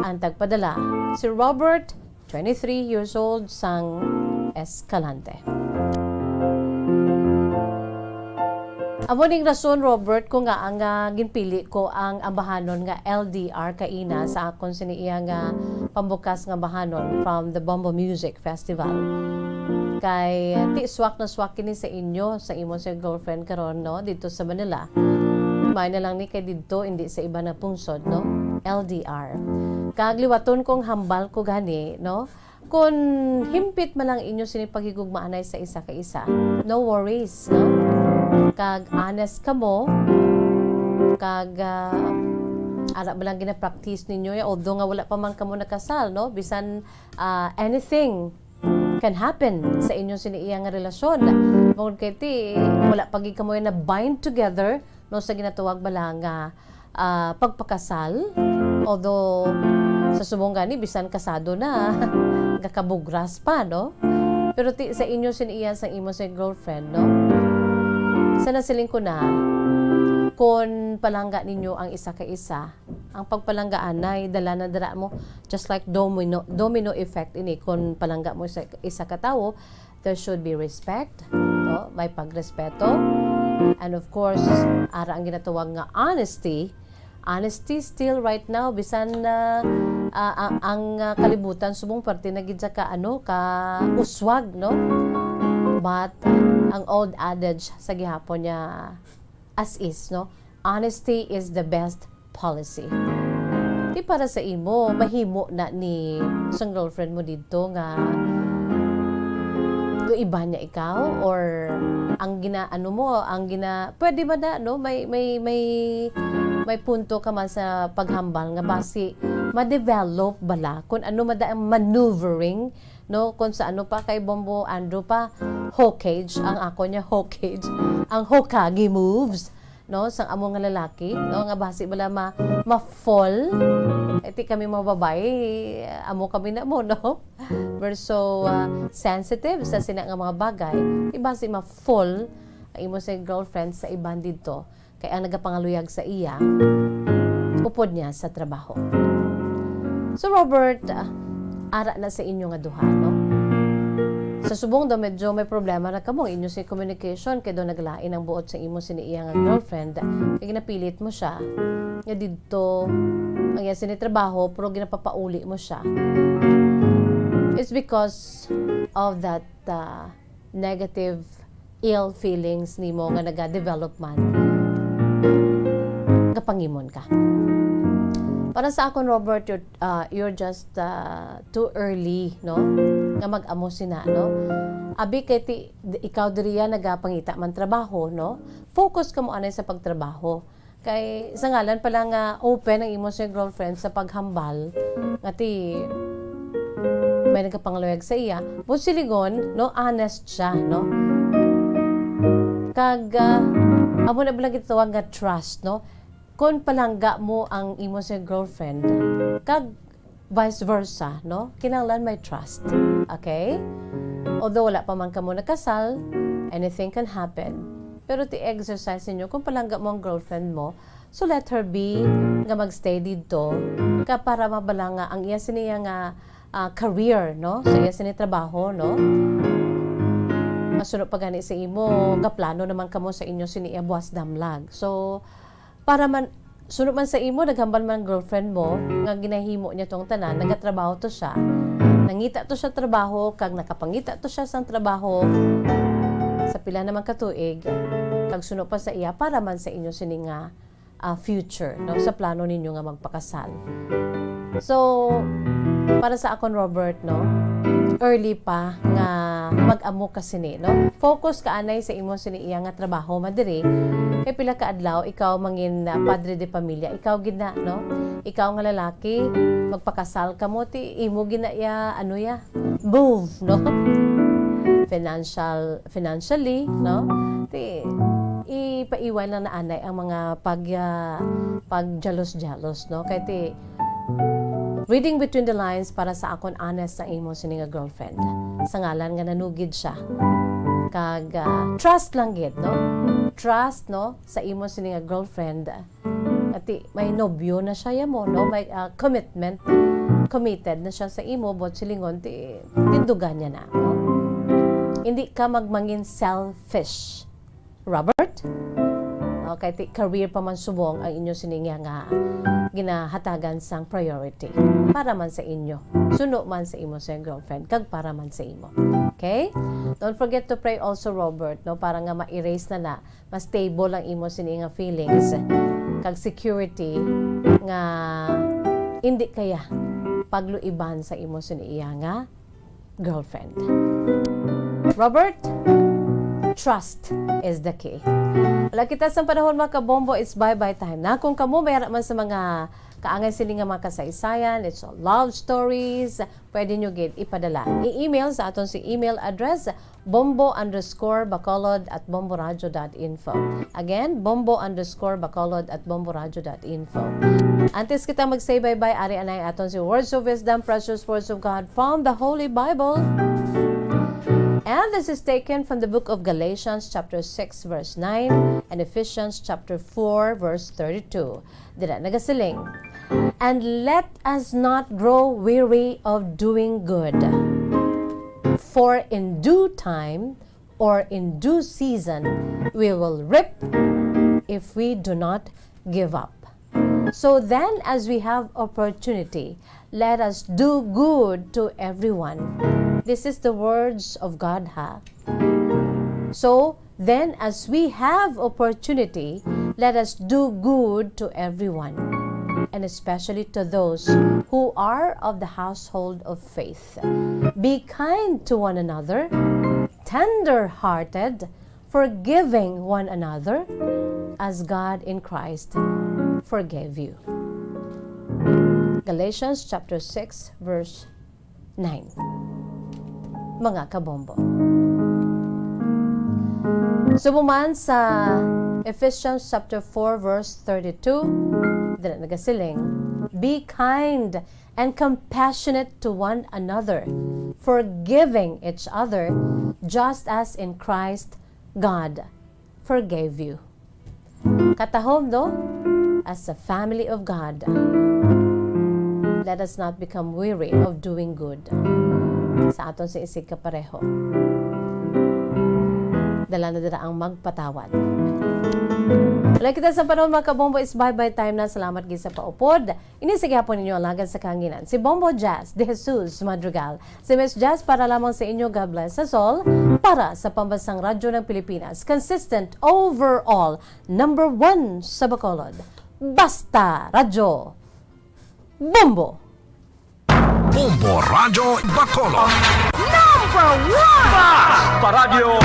Ang tagpadala, si Robert, twenty-three years old, sang Escalante. Amo ning rason, Robert, kung nga ang, ah, ginpili ko ang ambahanon nga L D R kaina sa akon sini iya nga pambukas nga ambahanon from the Bombo Music Festival. Kay ti swak na swak kini sa inyo, sa imo sa girlfriend karon, no, dito sa Manila. May na lang ni kay didto, hindi sa iba na pungsod, no? L D R. Kag liwaton kong hambal ko gani, no? Kon himpit man lang inyo sini paghigugmaanay sa isa ka isa, no worries, no? Kag honest kamo, kag, ah, ara ba lang gina-practice ninyo, eh, although nga wala pa man kamo nakasal, no? Bisan, ah, anything can happen sa inyo sini iya nga relasyon. Bangod kay ti, wala pa gid kamo na bind together, no, sa ginatawag bala nga, ah, pagpakasal. Although, sa subong gani, bisan kasado na, gakabugras pa, no? Pero ti, sa inyo sini iya sang imo sa girlfriend, no? Sa nasiling ko na, kon palangga ninyo ang isa ka isa, ang pagpalanggaanay, dala na dira mo, just like domino, domino effect ini. Kung palangga mo sa isa ka tawo, there should be respect, no? May pagrespeto. And of course, ara ang ginatawag nga honesty. Honesty still right now, bisan na, ah, ang, ang, ah, kalibutan subong parte na gid sa ka, ano, ka uswag, no? But ang old adage sa gihapon niya, as is, no? Honesty is the best policy. Di para sa imo, mahimo na ni sang girlfriend mo didto nga iba niya ikaw, or ang gina-, ano mo, ang gina-, pwede ba na, no? May, may, may, may punto ka man sa paghambal nga basi ma-develop bala kung ano mada ang maneuvering, no? Kung sa ano pa kay Bombo Andrew pa, hokage, ang ako niya hokage, ang Hokage moves, no, sang amo nga lalaki, no, nga basi bala ma, ma-fall. Eh, ti kami mga babae, amo kami na mo, no? We're so, ah, sensitive sa sina nga mga bagay. Di basi ma-fall ang imo sa girlfriend sa iban didto. Kay ang nagapangaluyag sa iya, upod niya sa trabaho. So, Robert, ah, ara na sa inyo nga duha, no? Sa subong daw, medyo may problema na kamo ang inyo sa communication, kay daw naglain ang buot sa imo sini iya nga girlfriend, kay ginapilit mo siya nga didto ang iya sini trabaho, pero ginapapauli mo siya. It's because of that uh, negative, ill feelings nimo nga naga-develop man, kapangimon ka. Para sa akon, Robert, you're, uh, you're just uh, too early, no? Nga mag-amo sina, no? Abi kay ti, ikaw diriya nagapangita man trabaho, no? Focus ka mo anay sa pagtrabaho. Kay sa ngalan pa lang nga open ang imo sa girlfriend sa paghambal, nga ti may nagapangaluyag sa iya, mo silingon, no, honest siya, no? Kag, ah, amo na ba lang gitawag nga trust, no? Kung palangga mo ang imo sa girlfriend, kag vice versa, no? Kinahanglan may trust. Okay? Although wala pa man kamo nakasal, anything can happen. Pero ti exercise ninyo kung palangga mo ang girlfriend mo, so let her be nga magstay didto ka para mabala nga ang iya siniya nga ah, career, no? Sa iya sini trabaho, no? Masuno pa gani sa imo, gaplano naman kamo sa inyo sini iya buwas damlag. So, para man, suno man sa imo, naghambal man ang girlfriend mo nga ginahimo niya tong tanan, nagatrabaho to siya. Nangita to siya trabaho, kag nakapangita to siya sang trabaho sa pila naman ka tuig, kag suno pa sa iya, para man sa inyo sini nga ah, future, no, sa plano ninyo nga magpakasal. So, para sa akon, Robert, no, early pa nga mag-amo ka sini, no? Focus ka anay sa imo sini iya nga trabaho madiri. Kay pila ka adlaw ikaw mangin ah, padre de pamilya, ikaw gid na, no? Ikaw nga lalaki, magpakasal ka mo, ti imo gid na iya, ano ya, move, no? Financial, financially, no? Ti ipaiwan lang na anay ang mga pag ah, pagjalos-jalos, no? Kay ti reading between the lines, para sa akon, honest ang imo sini nga girlfriend, sa ngalan nga nanugid siya. Kag ah, trust lang gid, no? Trust, no, sa imo sini nga girlfriend. Ati may nobyo na siya ya mo, no? May ah, commitment, committed na siya sa imo, but silingon ti tindugan niya na, no? Hindi ka magmangin selfish, Robert. Okay, ti career pa man subong ang inyo sini nga, nga ginahatagan sang priority para man sa inyo, suno man sa imo sa girlfriend, kag para man sa imo. Okay? Don't forget to pray also, Robert, no, para nga ma-erase na na, mas stable ang imo sini nga feelings kag security nga hindi kaya pagluiban sa imo sini iya nga girlfriend. Robert, trust is the key. Wala kita sa panahon, mga kabombo, it's bye-bye time na. Kung kamo may ara man sa mga kaangay sini nga mga kasaysayan, it's all love stories, pwede nyo gid ipadala. I-email sa aton si email address, bombo underscore bacolod at bomboradio dot info. Again, bombo underscore bacolod at bomboradio dot info. Antes kita mag-say bye-bye, ari anay aton si Words of Wisdom, Precious Words of God from the Holy Bible. And this is taken from the book of Galatians chapter six verse nine and Ephesians chapter four verse thirty-two. Dira nagasiling, "And let us not grow weary of doing good, for in due time or in due season we will reap if we do not give up." So then, as we have opportunity, let us do good to everyone. This is the words of God, ha? So then, as we have opportunity, let us do good to everyone, and especially to those who are of the household of faith. Be kind to one another, tender-hearted, forgiving one another, as God in Christ forgave you. Galatians chapter six, verse nine. Mga kabombo. Subong man sa Ephesians chapter four, verse thirty-two, dira nagasiling, "Be kind and compassionate to one another, forgiving each other, just as in Christ God forgave you." Katahom, no? As a family of God, let us not become weary of doing good. sa aton sing isigkapareho. Dala na dira ang magpatawad. Wala kita sa panahon, mga kabombo, is bye-bye time na. Salamat gid sa paupod. Ini sa gihapon ninyo alagad sa kahanginan, si Bombo Jazz de Jesus Madrigal. Si Miss Jazz para lamang sa inyo. God bless us all. Para sa Pambansang Radyo ng Pilipinas, consistent overall, number one sa Bacolod. Basta Radyo Bombo! Bombo Radyo Bacolod. Number one! Paradyo